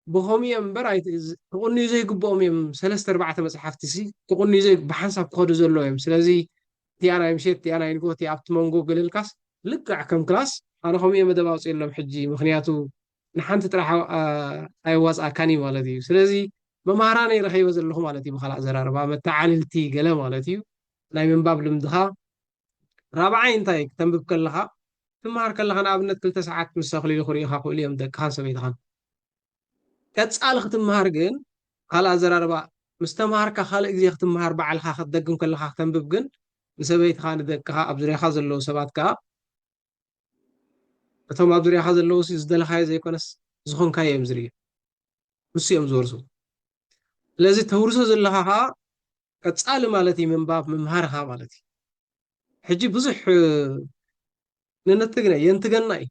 ብኸምኡ እዮም እምበር ኣይ- ዝ- ክቕንዩ ዘይግብኦም እዮም። ሰለስተ ኣርባዕተ መፅሓፍቲ ሲ ክቕንዩ ዘይ ብሓንሳብ ክኸዱ ዘለዎ እዮም። ስለዚ እቲኣ ናይ ምሸት፣ እቲኣ ናይ ንግሆ፣ እቲኣ ኣብቲ መንጎ ገለልካስ ልክዕ ከም ክላስ ኣነ ከምኡ እየ መደብ ኣውፅእ የሎም ሕጂ። ምክንያቱ ንሓንቲ ጥራሕ ኣው- ኣ- ኣየዋፅኣካን እዩ ማለት እዩ። ስለዚ መምሃራነይ ረኸይበ ዘለኹ ማለት እዩ። ብካልእ ኣዘራርባ መተዓልልቲ ገለ ማለት እዩ። ናይ ምንባብ ልምድኻ ራብዓይ እንታይ ክተንብብ ከለኻ ትምሃር ከለኻ ንኣብነት ክልተ ሰዓት ምስ ኣኽሊሉ ክርእዩኻ ክእሉ እዮም ደቅኻን ሰበይትኻን። ቀጻሊ ክትምሃር ግን ካልእ ኣዘራርባ ምስ ተምሃርካ ካልእ ግዜ ክትምሃር ባዕልኻ ክትደግም ከለኻ ክተንብብ ግን ንሰበይትኻ ንደቅኻ ኣብ ዙርያኻ ዘለዉ ሰባት ከኣ እቶም ኣብ ዙርያኻ ዘለዉ ሲ ዝደለኻዮ ዘይኮነስ ዝኾንካዮ እዮም ዝርእዩ። ንሱ እዮም ዝወርሱ። ስለዚ ተውርሶ ዘለኻ ከኣ ቀጻሊ ማለት እዩ ምንባብ ምምሃርኻ ማለት እዩ። ሕጂ ብዙሕ ንነትግነ የንትገና እዩ።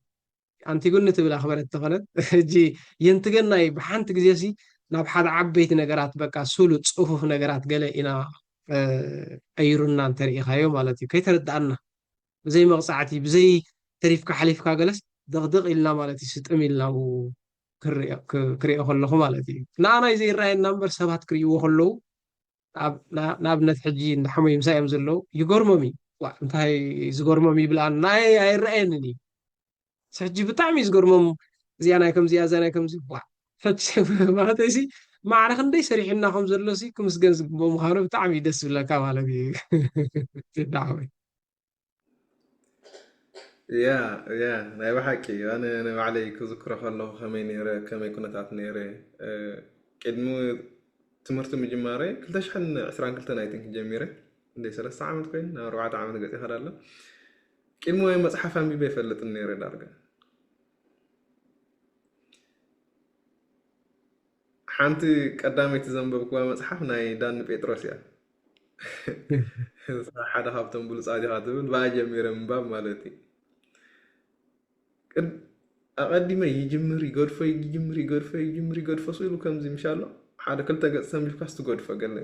ኣንቲጉኒ ትብል ኣኽበረት ተኾነት ሕጂ የንትገና እዩ። ብሓንቲ ግዜ ሲ ናብ ሓደ ዓበይቲ ነገራት በቃ ስሉጥ ጽፉፍ ነገራት ገለ ኢና እ፣ ቀይሩና እንተርኢኻዮ ማለት እዩ። ከይተረድኣና ብዘይ መቕጻዕቲ ብዘይ ተሪፍካ ሓሊፍካ ገለስ ደቕደቕ ኢልና ማለት እዩ። ስጥም ኢልና ኣብኡ ክርእዮ ክ- ክርእዮ ከለኹ ማለት እዩ። ንኣናይ ዘይረኣየና እምበር ሰባት ክርእይዎ ከለዉ ኣብ- ና- ንኣብነት ሕጂ እንዳሓመዩ ምሳይ እዮም ዘለዉ ይገርሞም እዩ። ዋ እንታይ ዝገርሞም ይብልኣን ናይ ኣይረኣየንን እዩ። ሕጂ ብጣዕሚ እዩ ዝገርሞም። እዚኣ ናይ ከምዚ እዚኣ ናይ ከምዚ ዋ ፈት ማለት እዚ ማዕረ ክንደይ ሰሪሕና ከም ዘሎ ሲ ክምስገን ዝግብኦ ምዃኑ ብጣዕሚ እዩ ደስ ዝብለካ ማለት እዩ። ዳዕወይ ያ ያ ናይ ብሓቂ ኣነ ንባዕለይ ክዝክሮ ከለኹ ከመይ ነይረ ከመይ ኩነታት ነይረ እ፣ ቅድሚ ትምህርቲ ምጅማረይ ክልተ ሽሕን ዕስራን ክልተን ኣይትን ክጀሚረ እንደ ሰለስተ ዓመት ኮይኑ ናብ ኣርባዕተ ዓመት ገፅ ይኸዳ ኣሎ ቅድሚ ወይ መፅሓፍ ኣንቢበ ይፈልጥን ነይረ ዳርጋ ሓንቲ ቀዳመይቲ ዘንበብክዋ መፅሓፍ ናይ ዳኒ ጴጥሮስ እያ ሓደ ካብቶም ብሉፃት ኢኻ ትብል ብኣ ጀሚረ ምንባብ ማለት እዩ ቅድ ኣቐዲመ ይጅምር ይገድፎ ይጅምር ይገድፎ ይጅምር ይገድፎ ስኢሉ ከምዚ ምሻ ኣሎ ሓደ ክልተ ገፅ ተንቢብካስ ትገድፎ ገለ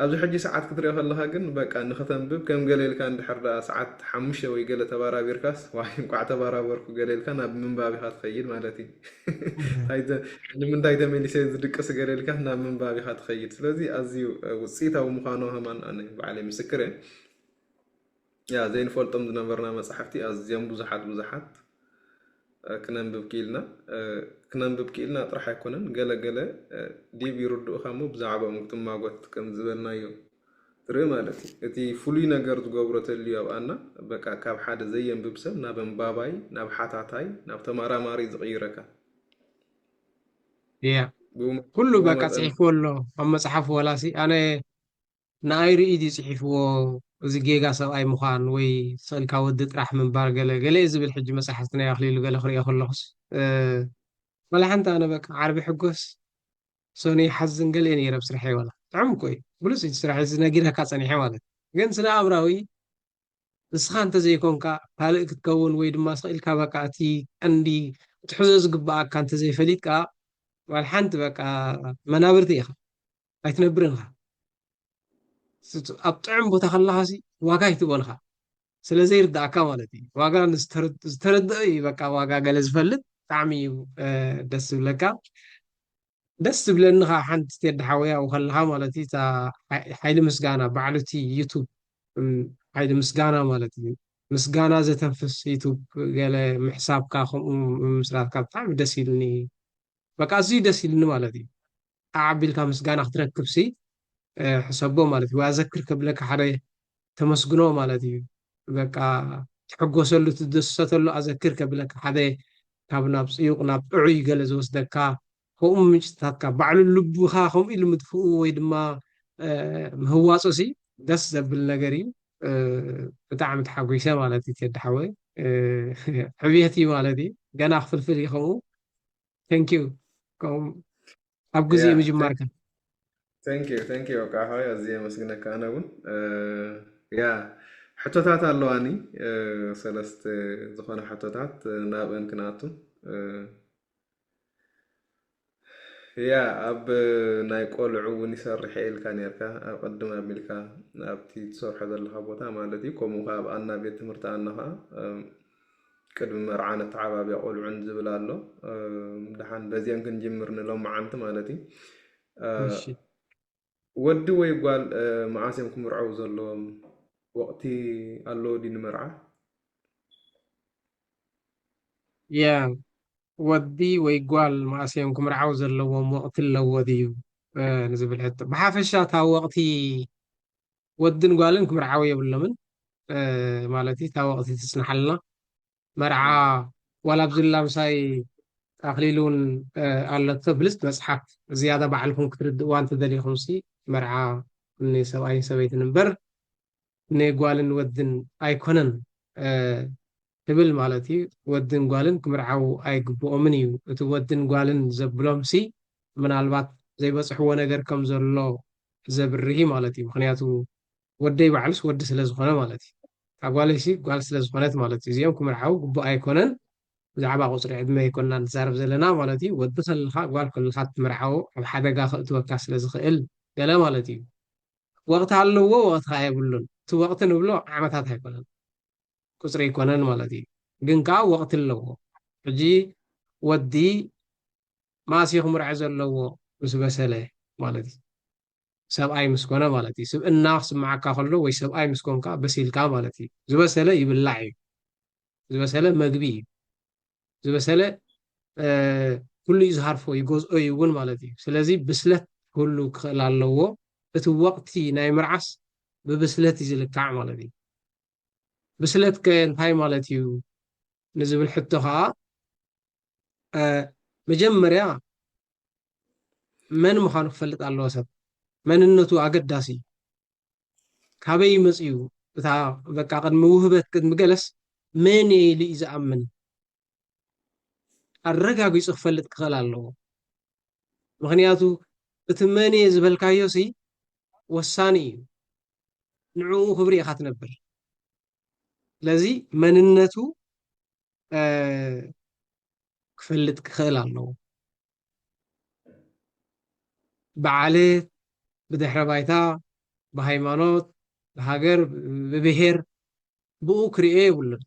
ኣብዚ ሕጂ ሰዓት ክትሪኦ ከለኻ ግን በቃ ንኸተንብብ ከም ገለ ኢልካ እንድሕር ደኣ ሰዓት ሓሙሽተ ወይ ገለ ተባራቢርካስ ዋይ እንቋዕ ተባራበርኩ ገለ ኢልካ ናብ ምንባብ ኢኻ ትኸይድ ማለት እዩ ንምንታይ ተመሊሰ ዝድቅስ ገለ ኢልካ ናብ ምንባብ ኢኻ ትኸይድ ስለዚ ኣዝዩ ውፅኢታዊ ምዃኑ ከማን ኣነ ባዕለይ ምስክር እየ ያ ዘይንፈልጦም ዝነበርና መፅሓፍቲ ኣዝዮም ብዙሓት ብዙሓት ክነንብብ ክኢልና ክነንብብ ክኢልና ጥራሕ ኣይኮነን ገለ ገለ ዲብ ይርድኡኻ እሞ ብዛዕባኦም ክትማጎት ከም ዝበልናዮ ትርኢ ማለት እዩ እቲ ፍሉይ ነገር ዝገብሮ ተልዩ ኣብኣና በቃ ካብ ሓደ ዘየንብብ ሰብ ናብ ኣንባባይ ናብ ሓታታይ ናብ ተማራማሪ ዝቕይረካ ያ ኩሉ በቃ ፅሒፍዎ ኣሎ ኣብ መፅሓፍ ወላሲ ኣነ ንኣይ ርእዩ ድዩ ጽሒፍዎ እዚ ጌጋ ሰብኣይ ምዃን ወይ ስቕ ኢልካ ወዲ ጥራሕ ምንባር ገለ ገለ እዩ ዝብል ሕጂ መጻሕፍቲ ናይ ኣኽሊሉ ገለ ክርእዮ ከለኹስ ዋላ ሓንቲ ኣነ በቃ ዓርቢ ሕጎስ ሶኒ ይሓዝን ገለ እየ ነይረ ኣብ ስርሐይ ዋላ ጥዑም እኮ እዩ ብሉጽ እዩ ስራሕ እዚ ነጊረካ ጸኒሐ ማለት ግን ስነ ኣእምራዊ ንስኻ እንተዘይኮንካ ካልእ ክትከውን ወይ ድማ ስቕ ኢልካ በቃ እቲ ቀንዲ ክትሕዞ ዝግብኣካ እንተዘይፈሊጥካ ዋላ ሓንቲ በቃ መናብርቲ ኢኻ ኣይትነብርን ኢኻ ኣብ ጥዑም ቦታ ከለኻሲ ዋጋ ኣይትቦልኻ ስለ ዘይርዳእካ ማለት እዩ ዋጋ ዝተረድኦ እዩ በቃ ዋጋ ገለ ዝፈልጥ ብጣዕሚ እዩ ደስ ዝብለካ ደስ ዝብለኒ ከዓ ሓንቲ ቴዲ ሓወይ ኣብኡ ከለኻ ማለት እዩ ሓይሊ ምስጋና ባዕሉ እቲ ዩቱብ ሓይሊ ምስጋና ማለት እዩ ምስጋና ዘተንፍስ ዩቱብ ገለ ምሕሳብካ ከምኡ ምምስራትካ ብጣዕሚ ደስ ኢልኒ በቃ ኣዝዩ ደስ ኢልኒ ማለት እዩ ኣዓቢልካ ምስጋና ክትረክብ ሲ ሕሰቦ ማለት እዩ ኣዘክር ከብለካ ሓደ ተመስግኖ ማለት እዩ በቃ ትሕጎሰሉ ትደሰተሉ ኣዘክር ከብለካ ሓደ ካብ ናብ ፅዩቕ ናብ ጥዑይ ገለ ዝወስደካ ከምኡ ምንጭታትካ ባዕሉ ልብኻ ከምኡ ኢሉ ምጥፍኡ ወይ ድማ ምህዋፁ ሲ ደስ ዘብል ነገር እዩ ብጣዕሚ ተሓጒሰ ማለት እዩ ቴዲ ሓወይ ዕብየት እዩ ማለት እዩ ገና ክፍልፍል እዩ ከምኡ thank you ከምኡ ኣብ ግዜ ምጅማርካ thank you thank you ወቃ ሓወይ ኣዝየ የመስግነካ ኣነ እውን ያ ሕቶታት ኣለዋኒ ሰለስተ ዝኾነ ሕቶታት ናብአን ክንኣቱ ያ ኣብ ናይ ቆልዑ እውን ይሰርሕ ኢልካ ነርካ ኣብ ቅድም ኣቢልካ ኣብቲ ትሰርሖ ዘለካ ቦታ ማለት እዩ ከምኡ ከዓ ኣብ ኣና ቤት ትምህርቲ ኣና ከዓ ቅድሚ መርዓ ነተዓባብያ ቆልዑን ዝብል ኣሎ። ደሓን በዚአን ክንጅምር ንሎማዓንቲ ማለት እዩ። ወዲ ወይ ጓል መዓስ እዮም ክምርዐው ዘለዎም? ወቕቲ ኣለዎ ድዩ ንመርዓ? ያ ወዲ ወይ ጓል መዓስ እዮም ክምርዓው ዘለዎም ወቕቲ ኣለዎ ድዩ ንዝብል ሕቶ፣ ብሓፈሻ እታ ወቕቲ ወድን ጓልን ክምርዓው የብሎምን ማለት እዩ። እታ ወቕቲ ትጽንሓልና። መርዓ ዋላ ኣብዚ ላምሳይ ኣኽሊል እውን ኣለቶ ብልጽቲ መጽሓፍ። ዝያዳ ባዕልኹም ክትርድእዋ እንተደሊኹም ሲ መርዓ ንሰብኣይን ሰበይትን እምበር ንጓልን ወድን ኣይኮነን ትብል ማለት እዩ። ወድን ጓልን ክምርዓው ኣይግብኦምን እዩ። እቲ ወድን ጓልን ዘብሎም ሲ ምናልባት ዘይበጽሕዎ ነገር ከም ዘሎ ዘብርህ ማለት እዩ። ምክንያቱ ወደይ ባዕሉስ ወዲ ስለ ዝኾነ ማለት እዩ። እታ ጓለይ ሲ ጓል ስለ ዝኾነት ማለት እዩ። እዚኦም ክምርዓው ግቡእ ኣይኮነን። ብዛዕባ ቁፅሪ ዕድመ ኣይኮንና ንዛረብ ዘለና ማለት እዩ። ወዲ ከለኻ ጓል ከለኻ ትምርዓው ኣብ ሓደጋ ከእትወካ ስለ ዝኽእል ገለ ማለት እዩ። ወቕቲ ኣለዎ ወቕቲ ከዓ የብሉን። እቲ ወቕቲ ንብሎ ዓመታት ኣይኮነን ቁፅሪ ኣይኮነን ማለት እዩ። ግን ከዓ ወቕቲ ኣለዎ። ሕጂ ወዲ መዓስ እዩ ክምርዐ ዘለዎ? ምስ በሰለ ማለት እዩ። ሰብኣይ ምስ ኮነ ማለት እዩ። ስብእና ክስምዓካ ከሎ ወይ ሰብኣይ ምስ ኮንካ በሲልካ ማለት እዩ። ዝበሰለ ይብላዕ እዩ። ዝበሰለ መግቢ እዩ። ዝበሰለ ኩሉ እዩ ዝሃርፎ፣ ይገዝኦ እዩ እውን ማለት እዩ። ስለዚ ብስለት ክህሉ ክኽእል ኣለዎ። እቲ ወቕቲ ናይ ምርዓስ ብብስለት እዩ ዝልካዕ ማለት እዩ። ብስለት ከ እንታይ ማለት እዩ ንዝብል ሕቶ ከዓ መጀመርያ መን ምዃኑ ክፈልጥ ኣለዎ። ሰብ መንነቱ ኣገዳሲ እዩ። ካበይ መፅኡ? እታ በቃ ቅድሚ ውህበት ቅድሚ ገለስ መን እየ ኢሉ እዩ ዝኣምን? ኣረጋጊፁ ክፈልጥ ክኽእል ኣለዎ። ምክንያቱ እቲ መን እየ ዝበልካዮ ሲ ወሳኒ እዩ። ንዕኡ ክብሪ ኢኻ ትነብር። ስለዚ መንነቱ ክፈልጥ ክኽእል ኣለዎ። ብዓሌት፣ ብድሕረ ባይታ፣ ብሃይማኖት፣ ብሃገር፣ ብብሄር ብኡ ክርእዮ የብሉን።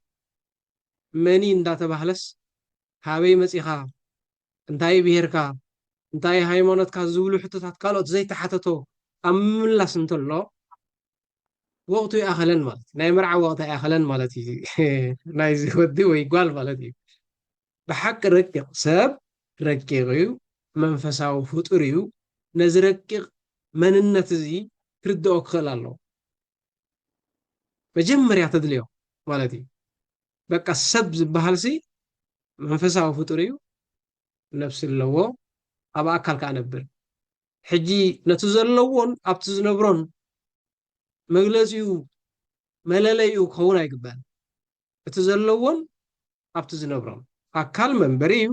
መኒ እንዳተባህለስ ካበይ መፂኻ፣ እንታይ ብሄርካ፣ እንታይ ሃይማኖትካ ዝብሉ ሕቶታት ካልኦት ዘይተሓተቶ ኣብ ምምላስ እንተሎ ወቕቱ ይኣኸለን ማለት ናይ መርዓ ወቕቲ ኣይኣኸለን ማለት እዩ። ናይዚ ወዲ ወይ ጓል ማለት እዩ። ብሓቂ ረቂቕ ሰብ ረቂቕ እዩ፣ መንፈሳዊ ፍጡር እዩ። ነዚ ረቂቕ መንነት እዚ ክርድኦ ክኽእል ኣለዎ። መጀመርያ ተድልዮ ማለት እዩ። በቃ ሰብ ዝበሃል ሲ መንፈሳዊ ፍጡር እዩ፣ ነብሲ ኣለዎ፣ ኣብ ኣካል ከዓ ነብር። ሕጂ ነቲ ዘለዎን ኣብቲ ዝነብሮን መግለፂኡ መለለይኡ ክኸውን ኣይግባእን። እቲ ዘለዎን ኣብቲ ዝነብሮን ኣካል መንበሪ እዩ።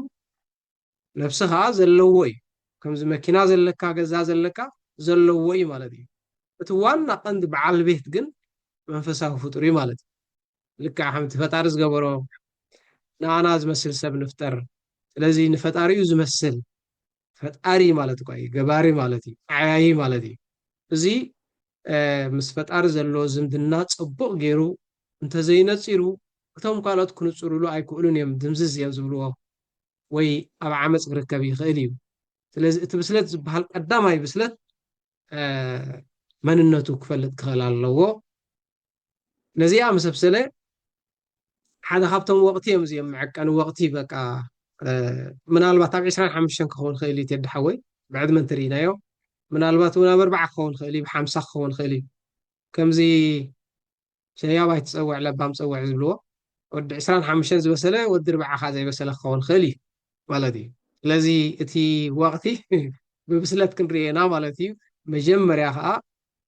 ነብሲ ከዓ ዘለዎ እዩ። ከምዚ መኪና ዘለካ፣ ገዛ ዘለካ ዘለዎ እዩ ማለት እዩ። እቲ ዋና ቀንዲ በዓል ቤት ግን መንፈሳዊ ፍጡር እዩ ማለት እዩ። ልክዕ ከምቲ ፈጣሪ ዝገበሮ ንኣና ዝመስል ሰብ ንፍጠር። ስለዚ ንፈጣሪኡ ዝመስል ፈጣሪ ማለት እኳ እዩ፣ ገባሪ ማለት እዩ፣ ዓያዪ ማለት እዩ። እዚ ምስ ፈጣሪ ዘለዎ ዝምድና ጽቡቕ ገይሩ እንተዘይነጺሩ እቶም ካልኦት ክንጽሩሉ ኣይክእሉን እዮም፣ ድምዝዝ እዮም ዝብልዎ ወይ ኣብ ዓመጽ ክርከብ ይኽእል እዩ። ስለዚ እቲ ብስለት ዝበሃል ቀዳማይ ብስለት መንነቱ ክፈልጥ ክኽእል ኣለዎ። ነዚኣ ምስ ኣብሰለ ሓደ ካብቶም ወቕቲ እዮም እዚኦም መዐቀኒ ወቕቲ በቃ ምናልባት ኣብ ዕስራን ሓሙሽተን ክኸውን ክእል እዩ ቴዲ ሓወይ ብዕድመ እንተርኢናዮ ምናልባት እውን ኣብ ኣርባዓ ክኸውን ክእል እዩ ብሓምሳ ክኸውን ክእል እዩ ከምዚ ሸያብ ኣይትፀውዕ ለባም ፀውዕ ዝብልዎ ወዲ ዕስራን ሓሙሽተን ዝበሰለ ወዲ ርብዓ ከዓ ዘይበሰለ ክኸውን ክእል እዩ ማለት እዩ ስለዚ እቲ ወቕቲ ብብስለት ክንርኤና ማለት እዩ መጀመርያ ከዓ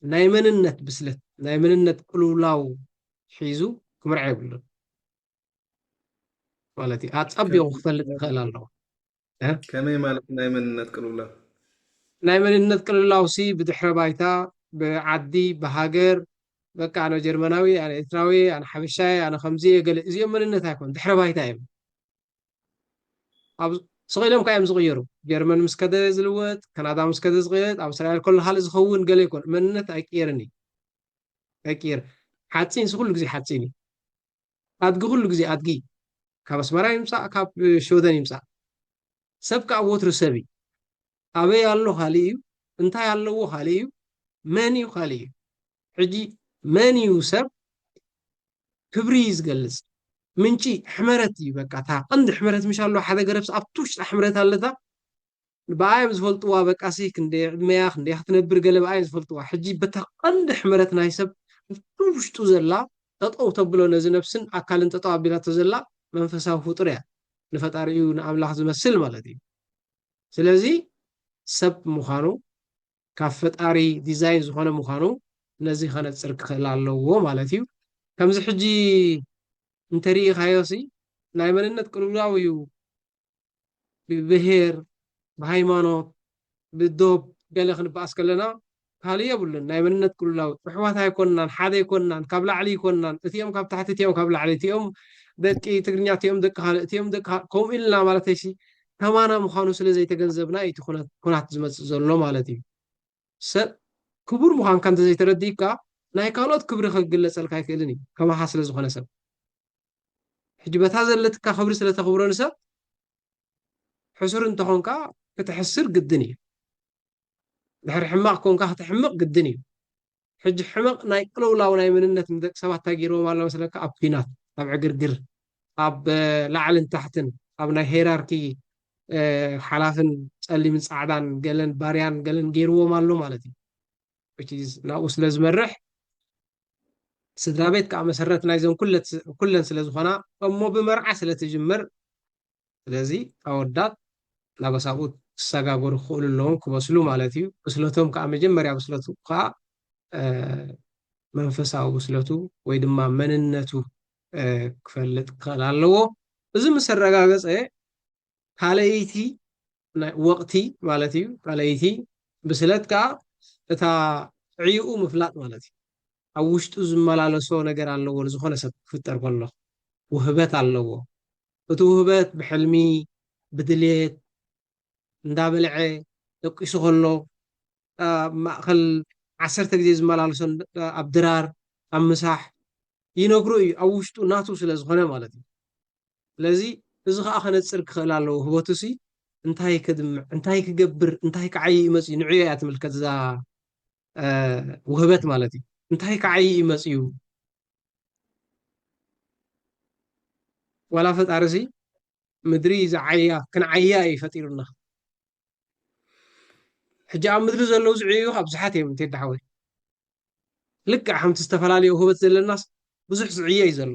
ናይ መንነት ብስለት ናይ መንነት ቅልውላው ሒዙ ክምርዐ የብሉን ማለት እዩ። ኣጸቢቑ ክፈልጥ ይኽእል ኣለዎ። እ? ከመይ ማለት ናይ መንነት ቅልውላው? ናይ መንነት ቅልውላው ሲ ብድሕረ ባይታ፣ ብዓዲ፣ ብሃገር፣ በቃ ኣነ ጀርመናዊ፣ ኣነ ኤርትራዊ፣ ኣነ ሓበሻ፣ ኣነ ከምዚ እየ፣ ገለ እዚኦም መንነት ኣይኮን፣ ድሕረ ባይታ እዮም። ኣብ ስቕ ኢሎም ከ እዮም ዝቕየሩ። ጀርመን ምስ ከደ ዝልወጥ፣ ካናዳ ምስ ከደ ዝቕየጥ፣ ኣብ እስራኤል ከሎ ካልእ ዝኸውን ገለ ይኮን። መንነት ኣይቅየርን እዩ። ኣይቅየር። ሓፂን ሲ ኩሉ ግዜ ሓፂን እዩ። ኣድጊ ኩሉ ግዜ ኣድጊ። ካብ ኣስመራ ይምፃእ፣ ካብ ሽወደን ይምፃእ፣ ሰብ ከዓ ወትሩ ሰብ እዩ። ኣበይ ኣሎ ካልእ እዩ፣ እንታይ ኣለዎ ካልእ እዩ፣ መን እዩ ካልእ እዩ። ሕጂ መን እዩ ሰብ ክብሪ እዩ ዝገልፅ። ምንጪ ሕመረት እዩ። በቃ እታ ቀንዲ ሕመረት ምሽ ኣሎ። ሓደ ገረብስ ኣብቲ ውሽጢ ሕመረት ኣለታ። ብኣዮም ዝፈልጥዋ፣ በቃ ሲ ክንደይ ዕድመያ ክንደይ ክትነብር ገለ ብኣዮም ዝፈልጥዋ። ሕጂ በታ ቀንዲ ሕመረት ናይ ሰብ ኣብቲ ውሽጡ ዘላ ጠጠው ተብሎ፣ ነዚ ነብስን ኣካልን ጠጠው ኣቢላቶ ዘላ መንፈሳዊ ፍጡር እያ። ንፈጣሪኡ ንኣምላኽ ዝመስል ማለት እዩ። ስለዚ ሰብ ምዃኑ፣ ካብ ፈጣሪ ዲዛይን ዝኾነ ምዃኑ ነዚ ከነፅር ክኽእል ኣለዎ ማለት እዩ። ከምዚ ሕጂ እንተሪኢኻዮ ሲ ናይ መንነት ቅልውላው እዩ። ብብሄር፣ ብሃይማኖት፣ ብዶብ ገለ ክንበኣስ ከለና ካልእ የብሉን። ናይ መንነት ቅልውላው፣ ኣሕዋት ኣይኮንናን፣ ሓደ ኣይኮንናን፣ ካብ ላዕሊ ኣይኮንናን፣ እቲኦም ካብ ታሕቲ፣ እቲኦም ካብ ላዕሊ፣ እቲኦም ደቂ ትግርኛ፣ እቲኦም ደቂ ካልእ፣ እቲኦም ደቂ ካልእ፣ ከምኡ ኢልና ማለተይሲ ከማና ምዃኑ ስለ ዘይተገንዘብና እዩ እቲ ኩነት፣ ኩናት ዝመጽእ ዘሎ ማለት እዩ። ሰብ ክቡር ምዃንካ እንተዘይተረዲእካ ናይ ካልኦት ክብሪ ክግለጸልካ ኣይክእልን እዩ፣ ከማኻ ስለ ዝኾነ ሰብ። ሕጂ በታ ዘለትካ ክብሪ ስለ ተኽብሮ ንሰብ፣ ሕሱር እንተኾንካ ክትሕስር ግድን እዩ። ድሕሪ ሕማቕ ኮንካ ክትሕምቕ ግድን እዩ። ሕጂ ሕመቕ ናይ ቅልውላው ናይ መንነት ንደቂ ሰባት እንታይ ገይርዎም ኣሎ መስለካ? ኣብ ኲናት፣ ኣብ ዕግርግር፣ ኣብ እ፣ ላዕልን ታሕትን፣ ኣብ ናይ ሄራርኪ እ፣ ሓላፍን ጸሊምን ጻዕዳን ገለን ባርያን ገለን ገይርዎም ኣሎ ማለት እዩ። Which is ናብኡ ስለ ዝመርሕ ስድራ ቤት ከዓ መሰረት ናይዘን ኩለት- ኩለን ስለ ዝኾና እሞ ብመርዓ ስለ ትጅምር፣ ስለዚ ኣወዳት ናብ ኣሳብኡ ክሰጋገሩ ክኽእሉ ኣለዎም፣ ክበስሉ ማለት እዩ። ብስለቶም ከዓ መጀመርያ ብስለቱ ከዓ እ፣ መንፈሳዊ ብስለቱ ወይ ድማ መንነቱ እ፣ ክፈልጥ ክኽእል ኣለዎ። እዚ ምስ ኣረጋገፀ ካልኣይቲ ናይ ወቕቲ ማለት እዩ። ካልኣይቲ ብስለት ከዓ እታ ዕዩኡ ምፍላጥ ማለት እዩ። ኣብ ውሽጡ ዝመላለሶ ነገር ኣለዎ። ንዝኾነ ሰብ ክፍጠር ከሎ ውህበት ኣለዎ። እቲ ውህበት ብሕልሚ፣ ብድሌት፣ እንዳበልዐ ደቂሱ ከሎ ኣብ ማእኸል ዓሰርተ ግዜ ዝመላለሶ ኣብ ድራር፣ ኣብ ምሳሕ ይነግሮ እዩ፣ ኣብ ውሽጡ ናቱ ስለ ዝኾነ ማለት እዩ። ስለዚ እዚ ከዓ ከነፅር ክኽእል ኣለዎ። ህበቱ ሲ እንታይ ከድምዕ፣ እንታይ ክገብር፣ እንታይ ክዓይ እዩ መፅዩ፣ ንዕዮ እያ ትምልከት እዛ እ፣ ውህበት ማለት እዩ። እንታይ ክዓይ እዩ መፅዩ? ዋላ ፈጣሪ ሲ ምድሪ ዝዓያ ክንዓያ እዩ ፈጢሩና። ሕጂ ኣብ ምድሪ ዘለዉ ዝዕዩ ኣብዝሓት እዮም ቴዲ ሓወይ። ልክዕ ከምቲ ዝተፈላለዩ ውህበት ዘለናስ ብዙሕ ዝዕየ እዩ ዘሎ።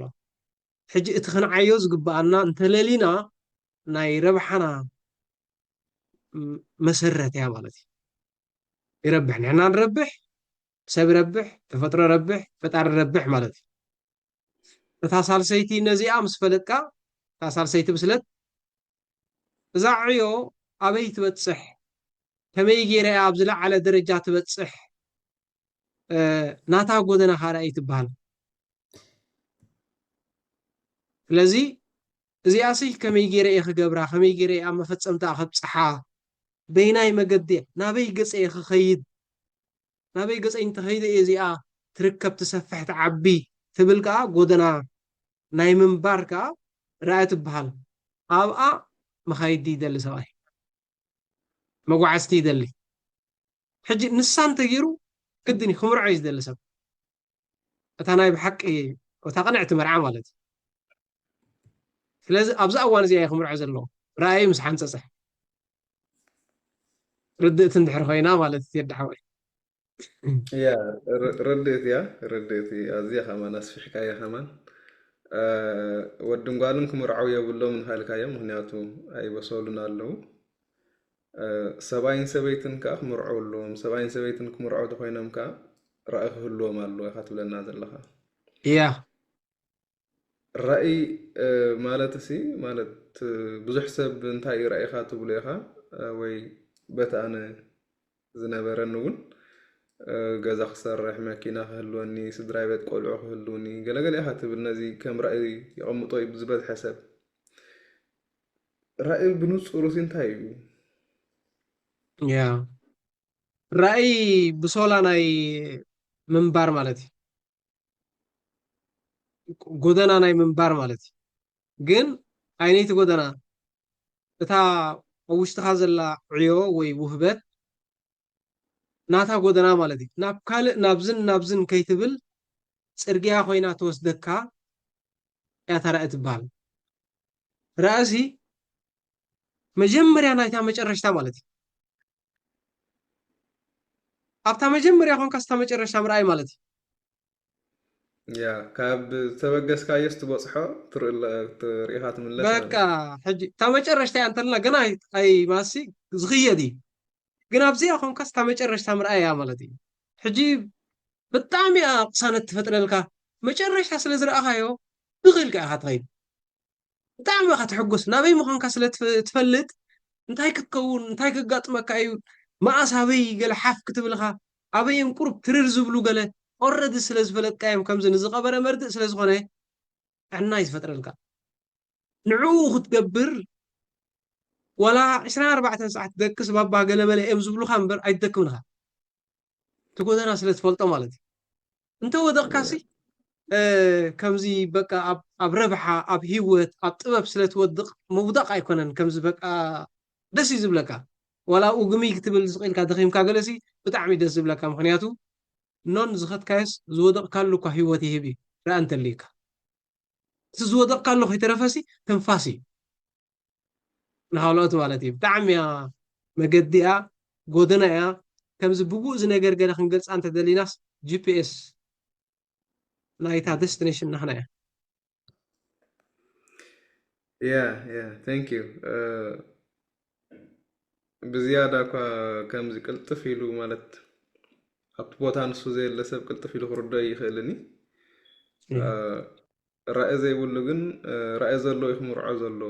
ሕጂ እቲ ክንዓዮ ዝግብኣና እንተለሊና ናይ ረብሓና ም- መሰረት እያ ማለት እዩ። ይረብሕ፣ ንሕና ንረብሕ፣ ሰብ ይረብሕ፣ ተፈጥሮ ይረብሕ፣ ፈጣሪ ይረብሕ ማለት እዩ። እታ ሳልሰይቲ ነዚኣ ምስ ፈለጥካ፣ እታ ሳልሰይቲ ብስለት እዛ ዕዮ ኣበይ ትበፅሕ፣ ከመይ ገይረ እያ ኣብ ዝለዓለ ደረጃ ትበፅሕ፣ እ፣ ናታ ጎደና ካርኣ እዩ ትበሃል። ስለዚ እዚኣሲ ከመይ ገይረ እየ ክገብራ፣ ከመይ ገይረ እየ ኣብ መፈፀምታ ከብፅሓ፣ በይናይ መገዲ ናበይ ገፀ እየ ክኸይድ፣ ናበይ ገፀ እንተኸይደ እየ እዚኣ ትርከብ፣ ትሰፍሕ፣ ትዓቢ ትብል ከዓ ጎደና ናይ ምንባር ከዓ ራእይ ትበሃል። ኣብኣ መኻይዲ ይደሊ ሰብኣይ፣ መጓዓዝቲ ይደሊ። ሕጂ ንሳ እንተገይሩ ግድን እዩ ክምርዖ እዩ ዝደሊ ሰብ። እታ ናይ ብሓቂ እታ ቅንዕቲ መርዓ ማለት እዩ። ስለዚ ኣብዛ እዋን እዚኣ እዩ ክምርዖ ዘለዎ ራእይ ምስ ሓንፀፀ። ርድእቲ እንድሕር ኮይና ማለት እዩ ቴዲ ሓወይ። እያ ር- ርድእት እያ ርድእት እያ። ኣዝያ ከማን ኣስፊሕካያ ከማን። እ፣ ወድን ጓልን ክምርዓው የብሎም ንካልካዮም፣ ምክንያቱ ኣይበሰሉን ኣለዉ። እ፣ ሰብኣይን ሰበይትን ከዓ ክምርዓው ኣለዎም። ሰብኣይን ሰበይትን ክምርዓው ተኮይኖም ከዓ ራእይ ክህልዎም ኣለዎ ኢካ ትብለና ዘለካ። እያ ራእይ እ፣ ማለት ሲ ማለት እ፣ ብዙሕ ሰብ እንታይ እዩ ራእይካ ትብሎ ኢካ እ፣ ወይ በቲ ኣነ ዝነበረኒ እውን እ፣ ገዛ ክሰርሕ፣ መኪና ክህልወኒ፣ ስድራይ ቤት ቆልዑ ክህልውኒ ገለገለ ኢካ ትብል። ነዚ ከም ራእይ የቐምጦ እዩ ዝበዝሐ ሰብ። ራእይ ብንጹሩ ሲ እንታይ እዩ? ያ ራእይ ብሶላ ናይ ምንባር ማለት እዩ። ጎደና ናይ ምንባር ማለት እዩ። ግን ኣይነይቲ ጎደና፣ እታ ኣብ ውሽጥኻ ዘላ ዕዮ ወይ ውህበት ናታ ጎደና ማለት እዩ። ናብ ካልእ ናብዝን ናብዝን ከይትብል ጽርግያ ኮይና ትወስደካ እያ እታ ራእይ ትበሃል። ራእሲ መጀመርያ ናይታ መጨረሽታ ማለት እዩ። ኣብታ መጀመርያ ኮንካ ስታ መጨረሽታ ምርኣይ ማለት እዩ። ያ ካብ ዝተበገስካዮስ ትበፅሖ ትርኢ- ትርኢኻ ትምለስ ማለት በቃ ሕጂ እታ መጨረሽታ እያ እንተልና ገና ኣይ- ኣይ ማሲ ዝኽየድ እዩ። ግን ኣብዚኣ ኮንካስ እታ መጨረሽታ ምርኣይ እያ ማለት እዩ። ሕጂ ብጣዕሚ እያ ቅሳነት ትፈጥረልካ። መጨረሽታ ስለ ዝረኣኻዮ ብኽልካ ኢኻ ትኸይድ። ብጣዕሚ ኢኻ ትሕጎስ። ናበይ ምዃንካ ስለ ትፍ- ትፈልጥ እንታይ ክትከውን እንታይ ከጋጥመካ እዩ፣ መኣስ ኣበይ ገለ ሓፍ ክትብልካ ኣበይ እዮም ቁሩብ ትርር ዝብሉ ገለ ኦረዲ ስለ ዝፈለጥካዮም ከምዚ ንዝቐበረ መርድእ ስለ ዝኾነ ጥዕና እዩ ዝፈጥረልካ። ንዕኡ ክትገብር ዋላ ዕስራን ኣርባዕተን ሰዓት ደቅስ ባባ ገለመለ እዮም ዝብሉኻ እምበር ኣይትደክምን ኢኻ። እቲ ጎደና ስለ ትፈልጦ ማለት እዩ። እንተ ወደቕካሲ እ፣ ከምዚ በቃ ኣብ ኣብ ረብሓ ኣብ ህይወት ኣብ ጥበብ ስለ ትወድቕ ምውዳቕ ኣይኮነን። ከምዚ በቃ ደስ እዩ ዝብለካ። ዋላ ኣብኡ ግምይ ክትብል ስቕ ኢልካ ደኺምካ ገለሲ ብጣዕሚ ደስ ዝብለካ። ምኽንያቱ ኖን ዝኸድካዮስ ዝወደቕካሉ እኳ ህይወት ይህብ እዩ። ርኣ እንተልዩካ እቲ ዝወደቕካሉ ከይተረፈሲ ትንፋስ እዩ ንካልኦት ማለት እዩ። ብጣዕሚ እያ መገዲ እያ ጎደና እያ። ከምዚ ብብኡ ዝነገር ገለ ክንገልፃ እንተደሊናስ ጂፒኤስ ናይታ ደስቲኔሽን ናህና እያ። Yeah, yeah, thank you. ብዝያዳ እኳ ከምዚ ቅልጥፍ ኢሉ ማለት ኣብቲ ቦታ ንሱ ዘየለ ሰብ ቅልጥፍ ኢሉ ክርዶ ይኽእልኒ። ራእይ ዘይብሉ ግን ራእይ ዘለዎ እዩ ክምርዖ ዘሎ።